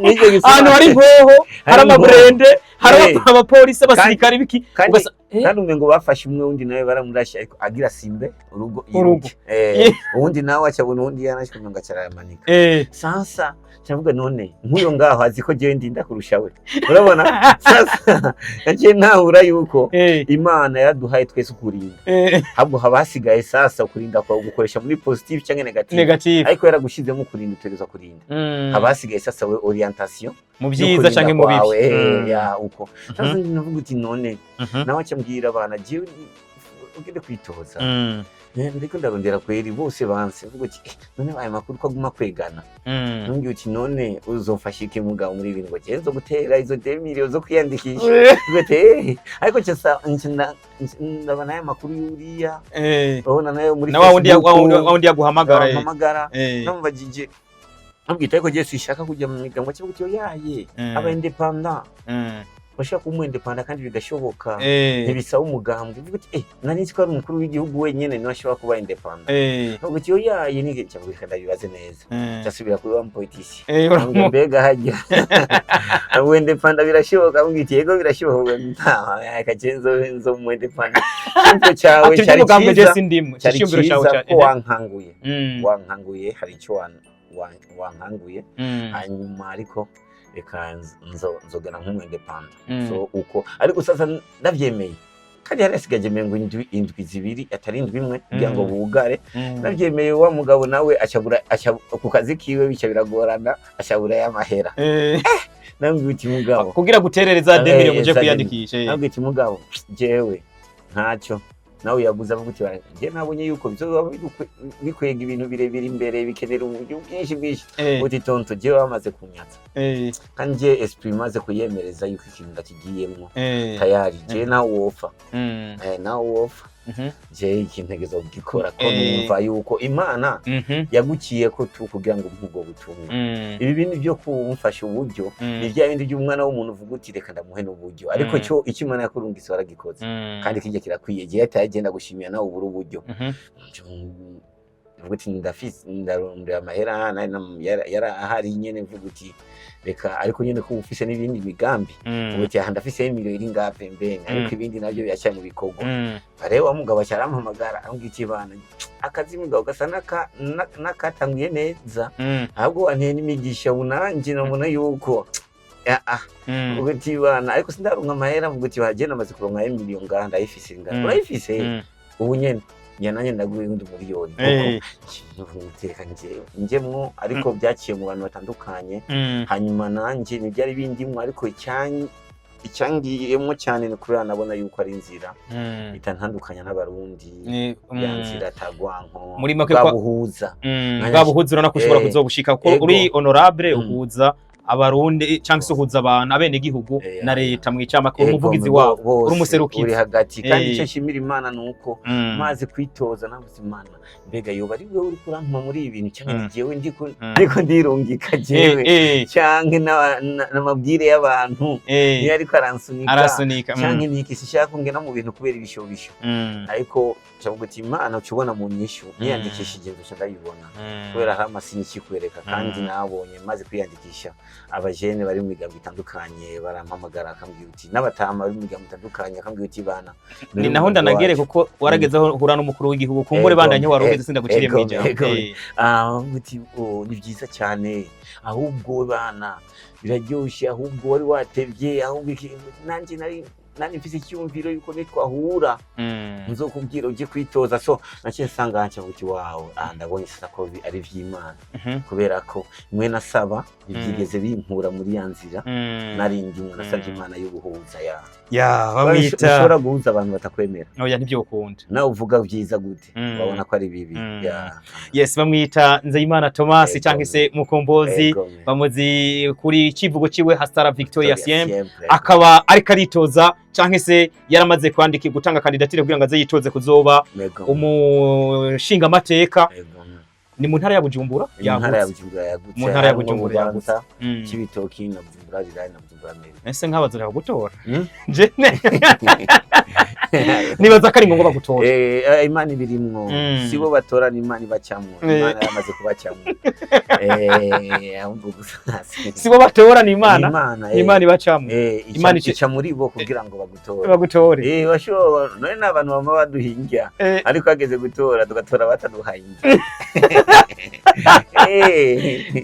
nicyo gisuma. Ahantu hari inkoho, hari Hari amaburende, hari abapolisi, abasirikare, biki. Kandi kandi umengo bafashe umwe, undi nawe baramurashe, ariko agira simbe urugo Urugo. yiruke. Uwundi nawe acabona uwundi yarashwe, umengo acarayamanika. Sasa ndavuga none nk'uyo ngaho azi ko jewe ndinda kurusha we. Urabona sasa naciye ntahura yuko Imana yaraduhaye twese ukurinda, ahubwo haba hasigaye sasa kurinda kwawe gukoresha muri positive cyangwa negative. Negative. Ariko yaragushizemo kurinda, utegerezwa kurinda. Haba hasigaye sasa we orientation Mu byiza canke mu bibi. kwawe, ya uko. Sasa ndavuga uti none nawe aca mbwira abana jewe ugende kwitoza. Ndiko ndarondera kweri, bose banse. Mvuga uti: "None aya makuru ko aguma kwegana?" Ntumbwire uti: "None uzofasha iki mugabo muri ibi?" Ngo jewe nzo gutera izo 2 millions zo kwiyandikisha. Mvuga uti: "Ariko nca ndabona aya makuru yuriya, urabona nayo muri Na wa wundi Facebook, wa wundi yaguhamagara. Bampamagara, namubajije ambwira ariko jewe sinshaka kujya mu migambo. Kivuga uti: "Oyaye, aba indépendant, bashaka kuba umu indépendant kandi bigashoboka, ntibisaba umugambwe." Uvuga uti: "Nari nzi ko ari umukuru w'igihugu wenyene niwe ashobora kuba indépendant." Uvuga uti: "Oyaye, nige nca ndabibaze neza." Nsubira kuri wa mupolitisi. Ambwira, mbega hajya umu indépendant birashoboka? Ambwira uti: "Yego, birashoboka." Nta kagenzo nzo mu indépendant. Icyumviro cyawe Ati cyari iby'umugambwe je cyiza, sindimwe. cyari Icyumviro cyawe cyiza ko wankanguye, wankanguye, hari icyo wankanguye. Hanyuma ariko reka nzogana nk'umu indépendant. So uko ariko sasa ndavyemeye, kandi hari hasigaje mengo indwi 2, atari indwi imwe, kugira ngo bugare. Ndavyemeye, wa mugabo nawe acabura aca ku kazi kiwe, bica biragorana, acabura y'amahera. Nambwiye uti: "Mugabo," Kugira guterereza 2 millions uje za kwiyandikisha. Nambwiye uti: "Mugabo, jewe ntacyo." Nawe yaguze avuga uti: "Njye nabonye yuko bizoba bikwega ibintu birebire imbere, bikenera uburyo bwinshi bwinshi." Uti: "Tonto, jewe bamaze kunyatsa, kandi je esprit imaze kuyemereza yuko ikintu ndakigiyemwo, tayari je nawe wopfa, nawe wopfa, je ikintu ntegerezwa kugikora ko numva yuko Imana yaguciye ko tu kugira ngo umpe ubwo butumwa. Ibi bindi byo kumufasha uburyo ni bya bindi by'umwana w'umuntu uvuga uti reka ndamuhe n'uburyo, ariko cyo icyo Imana yakurungitse waragikoze, kandi kijya kirakwiye. Gihe atagenda gushimira nawe ubura uburyo, mvuga uti ndafise, ndarondera amahera nari yari ahari nyene, mvuga uti reka, ariko nyene ko ufise n'ibindi migambi, mvuga uti aha ndafise miliyoni iri ngaha pembeni, ariko ibindi navyo biracyari mu bikorwa. Rero wa mugabo aca arampamagara, ambwira iti: "Bana, akazi mugabo gasa n'akatanguye neza, ahubwo wanteye n'imigisha, ubu nanjye nabona yuko ah." Mvuga uti: "Bana, ariko sindaronka amahera." Mvuga uti: "Baje namaze kuronka miliyoni ngaha, ndayifise ngaha." "Urayifise?" "Ubu nyene njya nanjye ndaguha iyindi miliyoni." Reka njemwo, ariko byaciye mu bantu batandukanye. Hanyuma nanjye ntibyari bindimwo, ariko icyangiyemo cyane ni kubera nabona yuko ari inzira itantandukanya n'Abarundi, ya nzira tagwanko, Muri make bwa buhuza. Bwa buhuza urabona ko ushobora kuzobushika kuko uri honorable, uhuza Abarundi cyangwa se uhuza abantu, abenegihugu na leta mu icamake, uri umuvugizi wabo, bose, uri umuserukizi. Uri hagati kandi icyo nshimira Imana ni uko maze kwitoza nabuze Imana, mbega yoba ari wewe uri kurantuma muri ibi bintu cyangwa ni jewe ndiko ndiko ndirungika jewe canke n'amabwire y'abantu niyo ariko aransunika Arasunika. Canke niki, sishaka kungena mu bintu kubera ibishobisho, ariko cavuga uti Imana ucubona mu nyishu niyandikishije nzoca ndayibona, kubera hari amasinyi ikikwereka kandi nabonye maze kwiyandikisha, abajene bari mu migambo itandukanye barampamagara, akambwira uti, n'abatama bari mu migambo itandukanye akambwira uti bana. Ni naho ndanagere kuko warageze aho uhura n'umukuru w'igihugu, kumbure bandanye wari ugeze, sindaguciriye mu ijambo. Uti oh, ni byiza cyane, ahubwo bana biraryoshe, ahubwo wari watevye, ahubwo nanjye nari mfise icyumviro yuko nitwahura nzokubwira ujye kwitoza. So naciye nsanga nca uti wawe, ndabonye sasa ko ari ivy'Imana, kubera ko mwe nasaba ntibyigeze binkura muri ya nzira nari ndimwo, nasabye Imana y'ubuhuza ya Ya, bamwita ushobora guhuza abantu batakwemera. Oya, ntibyokunda. Nawe uvuga byiza gute, babona ko ari bibi. Ya. Yes, bamwita Nzeyimana Thomas cyangwa se Mukombozi, bamuzi kuri kivugo ciwe "Hasta la Victoria siempre". Siempre. Akaba ariko aritoza cyangwa se yaramaze kwandika, gutanga candidature kugira ngo aze yitoze kuzoba umushingamateka. Ni mu ntara ya Bujumbura. Mu ntara ya Yagutse. Bujumbura yagutse. Mu ntara ya Harimwo Bujumbura Bubanza, yagutse. Cibitoki na Bujumbura Rirare na Bujumbura Meri. Ese nk'abazora bagutora? Je nibaza ko ari ngombwa bagutora. Imana ibirimwo. Sibo batora, ni Imana ibacamwo. Imana yamaze kubacamwo. Ahubwo gusa Sibo batora, ni Imana. Imana, Ni Imana ibacamwo. Imana ica muri bo kugira ngo bagutore. Bagutore. Bashobora none n'abantu bama baduhinga, ariko hageze gutora tugatora bataduhaye.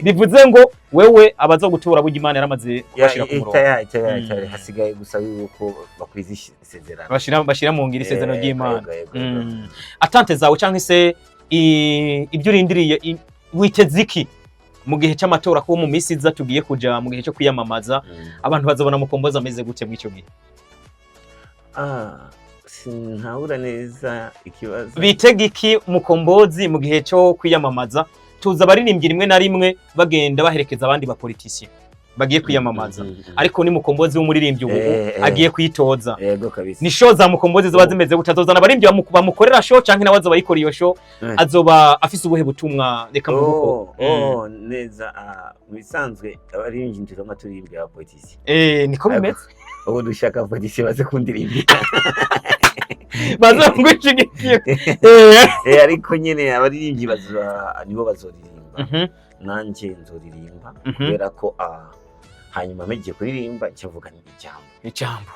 Bivuze ngo wewe abaza gutora burya Imana yaramaze kubashira ku murongo. Itaya itaya itaya, hasigaye gusa yuko bakwiza isezerano. Bashira mu ngiro isezerano ry'Imana. Yego, yego, yego. Attentes zawe cyangwa se ibyo urindiriye, witeze iki mu gihe cy'amatora, ko mu minsi iza tugiye kuja mu gihe cyo kwiyamamaza? Abantu bazobona Mukombozi ameze gute muri icyo gihe? Sintabura neza ikibazo. Bitega iki Mukombozi mu gihe cyo kwiyamamaza? Tuzi abaririmbyi rimwe na rimwe bagenda baherekeza abandi bapolitisiye bagiye kwiyamamaza, ariko ni Mukombozi w'umuririmbyi ubu agiye kwitoza. Yego kabisa. Ni show za Mukombozi ziba zimeze gute? Azozana abaririmbyi bamukorera show canke nawe azoba yikora iyo show? Azoba afise ubuhe butumwa? Reka mvuge uko. Oh, neza. Mu bisanzwe abaririmbyi ntitugomba turirimbira abapolitisi. Niko bimeze. Ubu dushaka abapolitisi baze kundirimbira. Bazongwishigikiye. Ariko nyene abaririmbyi bazoba nibo bazoririmba, nanje nzoririmba, kubera ko hanyuma mpejeje kuririmba ncavuga ijambo. Ijambo.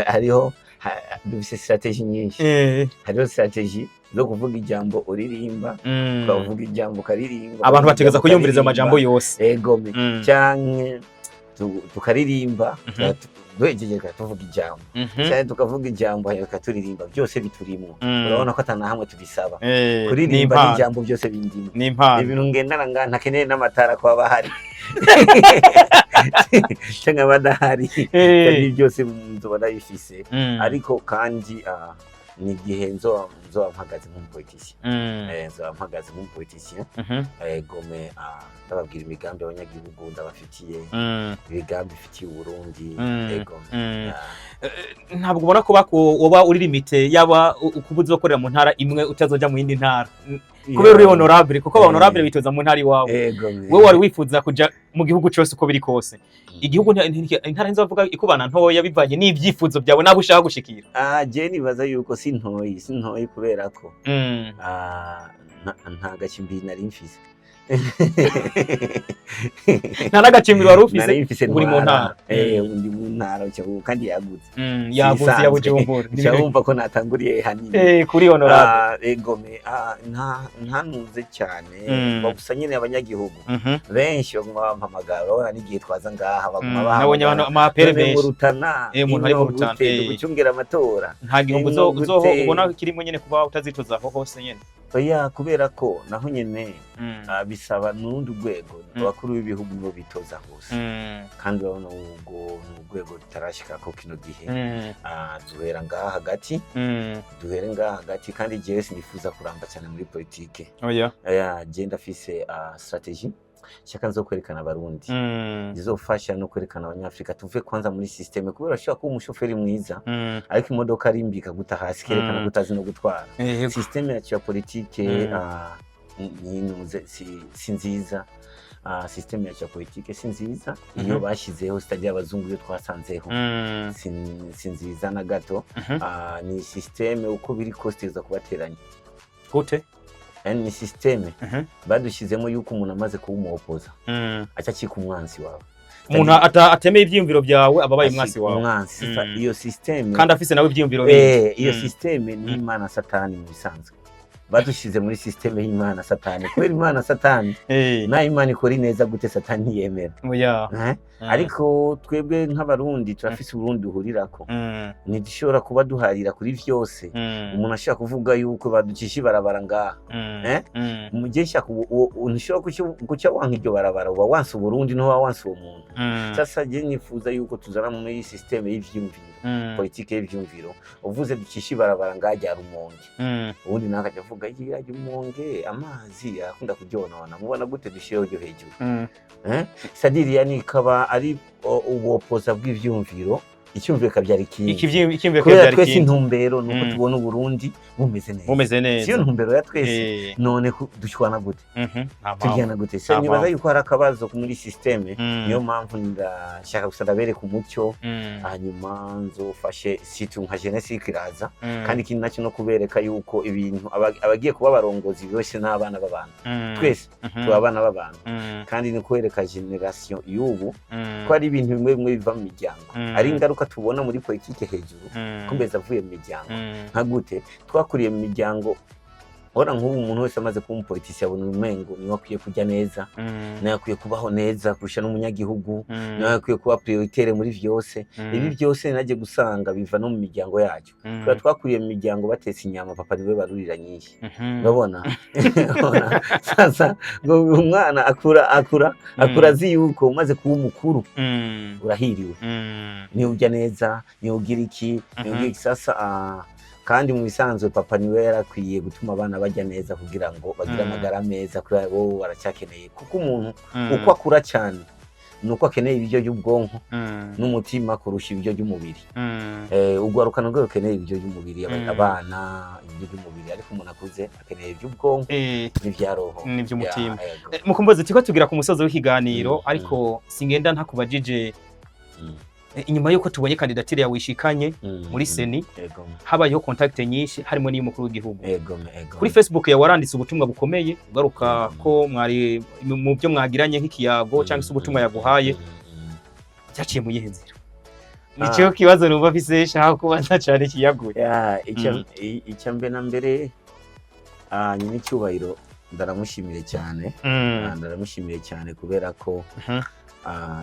Hariho dufise strategy nyinshi. Hariho strategy zo kuvuga ijambo uririmba, ukavuga ijambo ukaririmba. Abantu bategeza kuyumviriza ukaririmba. amajambo yose. Egome. Canke tukaririmba, duhejeje tuvuga ijambo, canke tukavuga ijambo hanyuma tukaturirimba, byose biturimwo. Urabona ko atana hamwe tubisaba. Ni Kuririmba impano. n'ijambo byose bindimo. Ni impano. Ibintu ngendana nga ntakeneye n'amatara ko aba ahari canke aba adahari, kandi byose nzoba ndabifise. Ariko kandi ni igihe nzoba mpagaze nk'umupolitisiye. Nzoba mpagaze nk'umupolitisiye. Gome, ndababwira imigambi abanyagihugu ndabafitiye, imigambi ifitiye Uburundi. Ego. Ntabwo ubona ko woba uri limité, yaba kuba uzokorera mu ntara imwe utazoja mu yindi ntara kubera uri honorable, kuko aba honorable bitoza mu ntara iwawe? Ego. Wewe wari wifuza kuja mu gihugu cose uko biri kose. Igihugu intara nzovuga ikubana ntoya bivanye n'ivyifuzo byawe nabo ushaka gushikira. Je nibaza yuko si ntoyi kubera ko nta gacimbiri nari mfise. Nta n'agacimbiri wari ufise? Nari mfise. Uri mu ntwara. ntara. Ubu ndi mu ntara kandi yagutse. Yagutse ya Sisanzwe. Bujumbura. Uca wumva ko natanguriye hanini. Kuri honorable. Egome, ntanuze cyane. Gusa nyine abanyagihugu benshi baguma bampamagara, urabona n'igihe twaza ngaha baguma Nabonye abantu bahamagara. amapere None mu menshi. Rutana, Umuntu ari mu ino Rutana, gute, dugucungera amatora. Nta gihombo Ino gute? uzoho ubona kirimo nyene kuba utazitoza aho hose nyene? Oya, kubera ko naho nyene bisaba n'urundi rwego. Abakuru b'ibihugu nibo bitoza hose, kandi urabona ubwo ni urwego rutarashikako kino gihe. Duhera ngaha hagati, duhere ngaha hagati, kandi jewe sinifuza kuramba cyane muri politike. Oya. Oya, je ndafise strategy. Shaka nzo kwerekana Abarundi, zizofasha no kwerekana Abanyafrika tuve kwanza muri système, kubera ashobora kuba umushoferi mwiza, ariko imodoka ari mbi ikaguta hasi, kerekana ko utazi no gutwara. Système yacu ya politike ninuze si nziza. Système yacu ya politike si nziza iyo bashyizeho, c'est-à-dire abazungu iyo twasanzeho, si nziza na gato. Ni système uko biri kose iza kubateranya. Gute? Yani ni système badushyizemo yuko umuntu amaze kuba umuwopoza aca acika umwansi wawe. Umuntu atemeye ivyiyumviro byawe aba abaye umwansi wawe. Umwansi. Iyo système Kandi afise nawe ivyiyumviro bindi. Iyo système ni Imana Satani. Mu bisanzwe badushyize muri système y'Imana Satani, kubera Imana Satani nayo Imana ikora ineza gute, Satani ntiyemera. Oya. Eh? Ariko twebwe nk'Abarundi turafise Uburundi duhurirako, ntidushobora kuba duharira kuri vyose. Umuntu ashobora kuvuga yuko baducisha ibarabara ngaha, Eh? Mu gihe nshaka ntushobora guca wanka iryo barabara, uba wanse Uburundi, ntuba wanse uwo muntu. Sasa je nifuza yuko tuzana muri système y'ivyumviro, politike y'ivyumviro. Uvuze ducisha ibarabara ngaha rya Rumonge, ubundi nawe akajya avuga iriya Rumonge amazi arakunda kuryonona, mubona gute dushireho ryo hejuru? Eh? C'est-à-dire yani ikaba ari ubuopoza bw'ivyumviro, icyumviro kabyara ikindi. Icyiyumviro Kubera kabyara twese ikindi. intumbero nuko tubona Uburundi bumeze neza. Bumeze neza. Siyo ntumbero ya twese? None dushwana gute? Nta mpamvu. Turyana gute se? Nta Nibaza mpamvu. yuko hari akabazo muri système. Niyo mpamvu ndashaka gusa ndabereka umucyo, hanyuma nzofashe situ nka jeunesse iriko iraza. Kandi ikindi nacyo no kubereka yuko ibintu abagiye kuba abarongozi bose n'abana b'abantu. Twese tuba abana b'abantu. Kandi ni kwereka génération y'ubu ko ari ibintu bimwe bimwe biva mu miryango, ari ingaruka tubona muri politike hejuru, kumbeza avuye mu miryango. Nka gute twakuriye mu miryango, ora nk'ubu umuntu wese amaze kuba umupolitisi abona umengo niwe akwiye kurya neza, niwe akwiye kubaho neza kurusha n'umunyagihugu, niwe akwiye kuba prioritaire muri vyose. Ibi byose naje gusanga biva no mu miryango yacu, kubera twakuriye mu miryango batetse inyama, papa niwe barurira nyinshi. Urabona? Urabona? Sasa ngo umwana akura azi yuko umaze kuba umukuru urahiriwe, niwe urya neza, niwe ugira iki, niwe ugira iki. Sasa kandi mu bisanzwe papa niwe yarakwiye gutuma abana barya neza kugira ngo bagire amagara meza, kubera bo baracyakeneye, kuko umuntu uko akura cyane ni uko akeneye ibiryo by'ubwonko n'umutima kurusha ibiryo by'umubiri. Urwaruka narwo rukeneye ibiryo by'umubiri, abana ibiryo by'umubiri, ariko umuntu akuze akeneye iby'ubwonko n'ibya roho. N'iby'umutima. Ya, yego. Mukombozi, turiko tugira ku musozo w'ikiganiro, ariko singenda ntakubajije. Inyuma yuko tubonye candidature yawe ishikanye muri CENI, habayeho contact nyinshi, harimo n'iy'umukuru w'igihugu. Yego yego. Kuri Facebook yawe waranditse ubutumwa bukomeye ugaruka ko mwari mu byo mwagiranye nk'ikiyago cyangwa se ubutumwa yaguhaye. Byaciye mu yihe nzira? Nicyo kibazo numva mfise shaka kubaza cyane kiyaguye. Ya, icya mbere na mbere, nyine icyubahiro ndaramushimiye cyane. Ndaramushimiye cyane kubera ko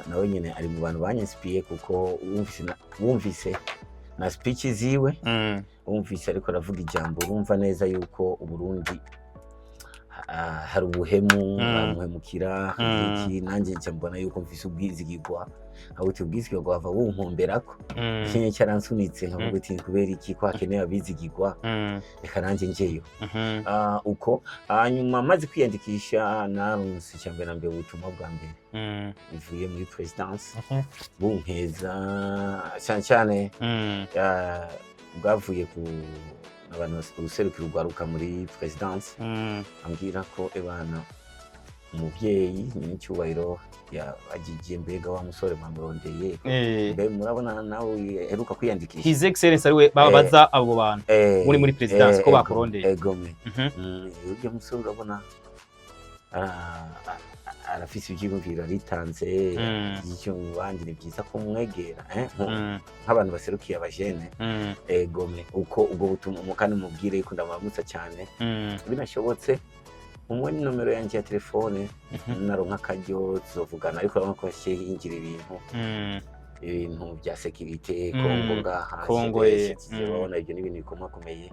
nawe nyine ari mu bantu banyinspiye, kuko wumvise na speech ziwe, wumvise ariko aravuga ijambo, urumva neza yuko Uburundi hari ubuhemu, baramuhemukira iki. Nanjye nca mbona yuko mfise ubwizigirwa, nkabuti ubwizigirwa bwava bunkomberako. Ikinye cyaransunitse, nkavuga uti kubera iki ko hakenewe abizigirwa, reka nanjye njeyo. Uko hanyuma maze kwiyandikisha, naronse icya mbere na mbere ubutumwa bwa mbere buvuye muri présidence, bunkeza cyane cyane, bwavuye ku abantu userukira urwaruka muri présidence, ambwira ko ebana umubyeyi nyiricyubahiro yabagiye, mbega wa musore mwamurondeye, mbe murabona nawe aheruka kwiyandikisha. His Excellence ariwe babaza abo bantu muri présidence ko bakurondeye. Egome. Urya musore urabona arafise ivyiyumviro, aritanze icyo mu bandi, ni byiza ko mwegera, nk'abantu baserukiye abajene. Egome, uko ubwo butumwa kandi mubwire yuko ndamuramutsa cyane, binashobotse umwe ni nomero yanjye ya telefone, naronka akaryo tuzovugana. Ariko urabona ko yashyingira ibintu ibintu bya sécurité, Kongo ngaha, Kongo, urabona ibyo ni ibintu bikomakomeye.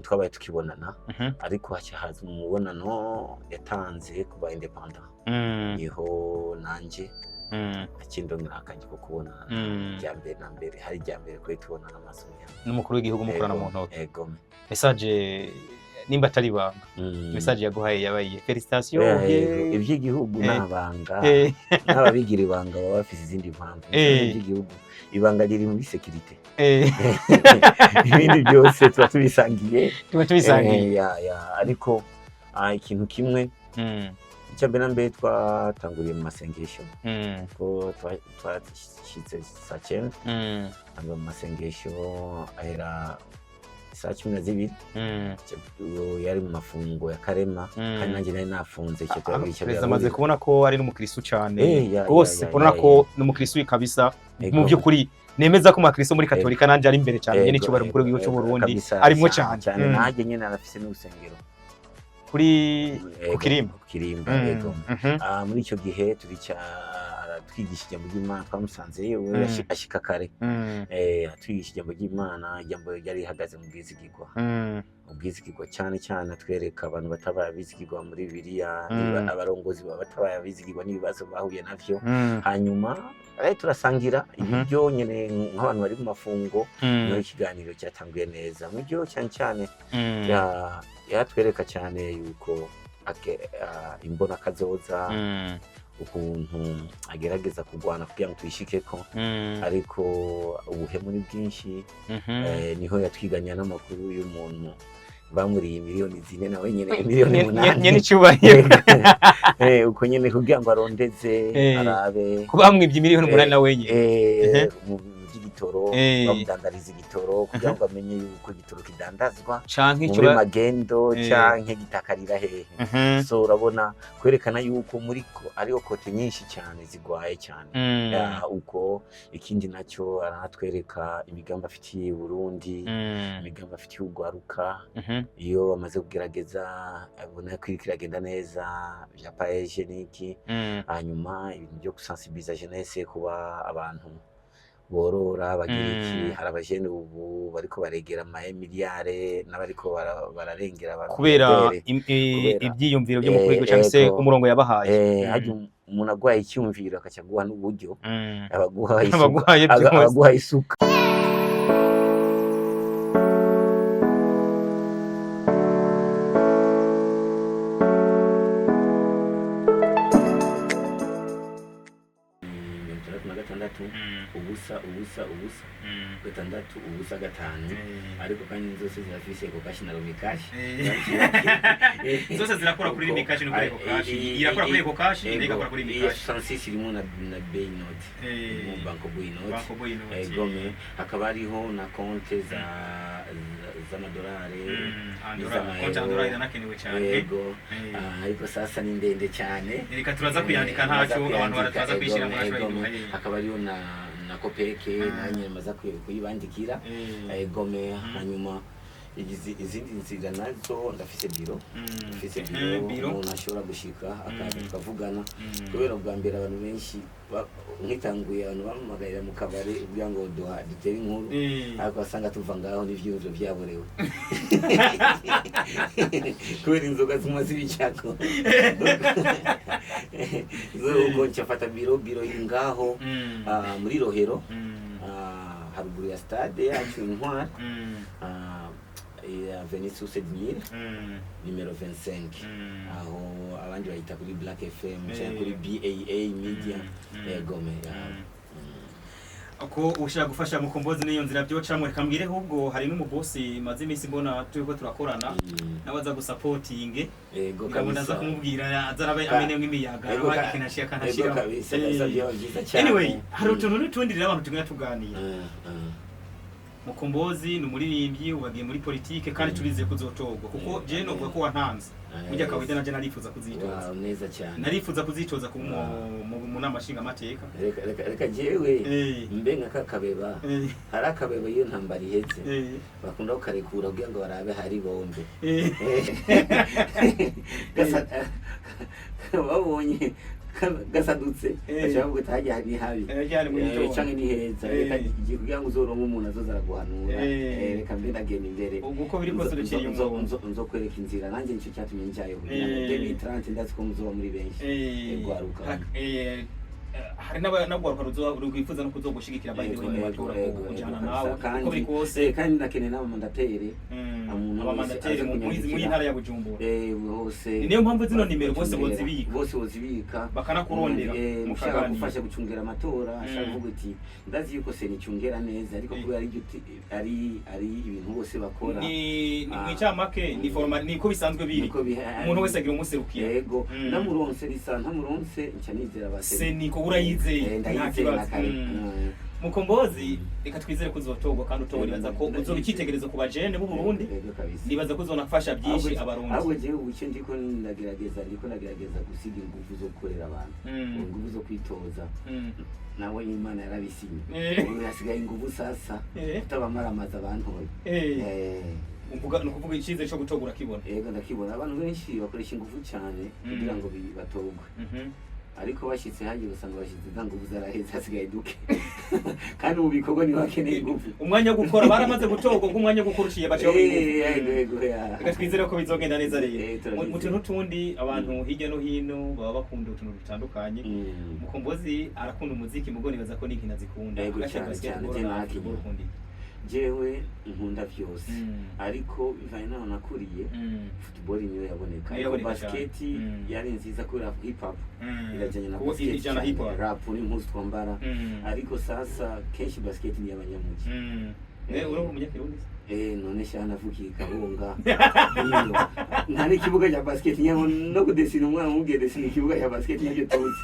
Twabaye tukibonana, ariko haca haza umubonano yatanze ku ba indépendants, niho nanje akindongera akajya ko kubonana rya mbere na mbere, hari irya mbere kuri tubonana amaso mu yandi. N'umukuru w'igihugu mukorana mu ntoki. Egome. Message Nimba atari ibanga, message yaguhaye yabaye félicitations? Ivy'igihugu ntabanga, n'ababigira ibanga baba bafise izindi mpamvu. Iby'igihugu ibanga riri muri sécurité, ibindi byose tuba tubisangiye. Tuba tubisangiye. Ya, ariko ikintu kimwe, icya mbere na mbere twatanguriye mu masengesho, ko twashitse saa 9, tangura mu masengesho ahera saa 12. Uwo yari mu mafungo ya Karema, kandi nanjye nari nafunze icyo Perezida amaze kubona ko ari n'umukristo cyane Ya, rwose, kubona ko ni umukristo kabisa. Mu by'ukuri nemeza ko umukristo muri Katolika nanjye ari imbere cyane nyine, icyubahiro umukuru w'igihugu cy'u Burundi arimwo cyane. Cyane. Nanjye nyine arafise n'urusengero. Kuri ku Kirimba. Ku Kirimba, yego. Muri icyo gihe turica, aratwigisha ijambo ry'Imana. Twamusanzeyo, we ashika kare. Atwigisha ijambo ry'Imana, ijambo ryari rihagaze mu bwizigirwa, ubwizigirwa cyane cyane atwereka abantu batabaye abizigirwa muri Bibiliya, niba abarongozi baba batabaye abizigirwa n'ibibazo bahuye navyo. Hanyuma turasangira ibiryo nyene nk'abantu bari mu mafungo. Niho ikiganiro cyatanguye neza mu byo cyane cyane yatwereka cyane yuko imbona kazoza, ukuntu agerageza kurwana kugira ngo tuyishikeko, ariko ubuhemu ni bwinshi. Niho yatwiganya n'amakuru y'umuntu bamuriye miliyoni 4, nawe nyene miliyoni 8. Nyene icyubahiro. Uko nyene kugira ngo arondeze, arabe kuba bamwibye miliyoni 8 nawe nyene. Mu by'igitoro, bamudandariza igitoro kugira ngo amenye yuko igitoro kidandazwa canke muri ico magendo canke gitakarira hehe. So urabona kwerekana yuko muri ko ariyo côté nyinshi cyane zigwaye cyane. Ya, uko ikindi nacyo aranatwereka imigambi afitiye Burundi, imigambi afitiye ugwaruka. Iyo bamaze kugerageza abona ko iriko iragenda neza vya PAEEJ n'iki, hanyuma ibintu byo gusensibiliza jeunesse kuba abantu borora bagira iki. Hari abajene ubu bariko baregera ama miliyare n'abariko bararengera kubera abamiliyardere. Ibyiyumviro by'umukuru w'igihugu cyangwa se umurongo yabahaye. Harya umuntu agwaye icyumviro akaca aguha n'uburyo, abaguha isuka, abaguhaye byose. Abaguha isuka. 66, 0, 0, 0, 6, 0, 5. Ariko kandi zose zirafise Ecocash na Lumicash. Zose zirakora kuri Lumicash no kuri Ecocash. Irakora kuri Ecocash, indi igakora kuri Lumicash. 66 irimo na Bay Note, mu Bancobu Note. Bancobu Note. Gome hakaba hariho na konte z'amadolari n'iz'amayero. Konti andorari iranakenewe cyane. Yego. Ariko sasa ni ndende cyane. Reka turaza kuyandika, ntacyo abantu barataza kwishyira muri Ego, ashobora. Hakaba hariho na kopeke, nanjye maza kuyibandikira. Gome hanyuma izindi nzira nazo, ndafise biro, ndafise biro, biro. Umuntu ashobora gushika akaza tukavugana, kubera ubwa mbere abantu benshi nkitanguye abantu bampamagarira mu kabari kugira ngo duha dutere inkuru, ariko wasanga tuva ngaho n'ivyiyumviro vyaborewe kubera inzoga zimwe z'ibicako. Ubwo ncafata biro iri ngaho, muri Rohero, haruguru ya stade yacu Intwari, ya avenue Source du Nil, nimero 25. Aho abandi bayita kuri Black FM cyangwa kuri BAA Media. Gome ya. Ko ushaka gufasha Mukombozi n'iyo nzira byocamwe, reka mbwire ahubwo hari n'umubosi maze iminsi mbona turiko turakorana, nawe aza gusapotinge. Ego. Ndabona aza Kabisa. kumubwira aza arabe amenemwo imiyaga, Ego, araba ikintu ashira ego akanashira. Kabisa kabisa, byaba byiza cyane. Anyway, hari utuntu n'utundi rero abantu tugenda tuganira. Mukombozi ni umuririmbyi wagiye muri politike kandi turizeye kuzotorwa, kuko jewe novuga ko wantanze burya kawaida, nanje narifuza kuzitoza. Wow, neza cyane. Narifuza kuzitoza ku mu nama nshingamateka. Reka reka reka jewe mbe nka kakabeba. Hari akabeba iyo ntambara iheze bakunda kukarekura kugira ngo barabe hari bombe. Babonye gasadutse, bashaka kuvuga ati hajya ni habi. Ryari mu gitondo. Canke ni heza. Reka igihe kugira ngo uzoronke umuntu azoza araguhanura. Reka mbe ndagenda imbere. Ubwo uko biri kose duciye umurongo. Nzokwereka inzira nanjye, nicyo cyatumye njayo kugira ngo 2030 ndazi ko muzoba muri benshi. Gwaruka. Hari n'abagwaruka rwifuza no kuzogushigikira by the way mu matora, kujana Kabisa. nawe uko biri kose. Kandi ndakeneye n'abamandateri. Umuntu wese Abamandateri aza muri kunyandikira. ntara ya Bujumbura. Hose. Ni niyo mpamvu zino nimero bose bacungera. bozibika. Bose bozibika. Bakanakurondera Ushaka mukaganira. gufasha gucungera amatora, ashaka kuvuga uti ndazi yuko senicungera neza, ariko kubera ari ari ibintu bose bakora. Ni Ah. mwicamake ni formal, niko bisanzwe biri. Niko Umuntu wese agira umuserukira. Yego. Ndamuronse risa ntamuronse, nca nizera ba CENI ko urayizeye, nta Ndayizeye kibazo. na kare. Mukombozi, reka twizere ko uzotorwa, kandi utowe nibaza ko Ndayizeye. uzoba icyitegererezo ku bajene b'u Burundi. Yego kabisa. Nibaza ko uzonafasha byinshi Abarundi. Ahubwo jewe ubu icyo ndiko ndagerageza gusiga ingufu zo gukorera abantu, ingufu zo kwitoza. Nawe Imana yarabisinye. Ubu hasigaye ingufu sasa kutabamaramaza abantoye. Uvuga ni ukuvuga icyizere cyo gutorwa urakibona? Yego, ndakibona. Abantu benshi bakoresha ingufu cyane kugira ngo batorwe, ariko bashyitse hagiye usanga bashyitse za ngufu zaraheze, hasigaye duke, kandi mu bikorwa niho hakeneye ingufu. Umwanya wo gukora baramaze gutorwa, kuko umwanya wo gukora uciye baciye babura ingufu. Yego yego ya. Reka twizere ko bizogenda neza rero. Turabyizeye. Mu tuntu tundi, abantu hirya no hino baba bakunda utuntu dutandukanye. Mukombozi arakunda umuziki, mugo nibaza ko n'inkino azikunda. Yego, Agashya cyane, basketball cyane, na je nakina. football ukunda iki? Jewe nkunda vyose, ariko bivanye n'aho nakuriye, football niyo yaboneka, Niyo ariko yaboneka cyane. basket yari nziza kubera hip hop irajyanye na Kuko basket ijana cyane, hip hop. rap n'impuzu twambara. Ariko sasa kenshi basket ni iy'abanyamugi. Uri umunyakirundi se? None sha navukiye i Kabunga. Iyo. Nta n'ikibuga cya basket nyaho no kudesina, umwana umubwiye desina ikibuga cya basket nabyo tuzi.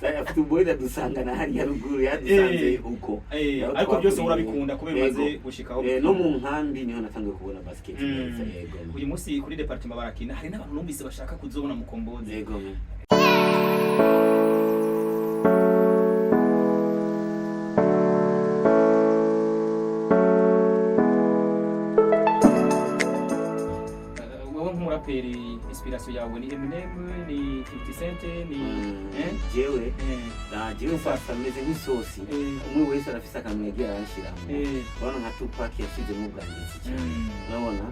Sasa football iradusanga na hariya ruguru yadusanze uko. Aho Ariko byose twakuriye. urabikunda kubera Yego. umaze gushikaho. No mu nkambi niho natangiye kubona basket neza, yego. Uyu munsi kuri département barakina, hari n'abantu numvise bashaka kuzobona Mukombozi. Yego. Wowe nk'umuraperi, inspiration yawe ni Eminem, ni 50 Cent, ni Jewe jewe Tupac. sasa meze nk'isosi. Umwe wese arafise akantu yagiye aranshiramo. Urabona nka Tupac yashizemo ubwanditsi cyane. Urabona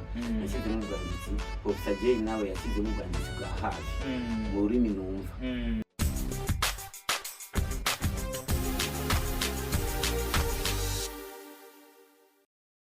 yashyizemo ubwanditsi, Professor Jay nawe yashyizemo ubwanditsi bwa hafi mu rurimi numva.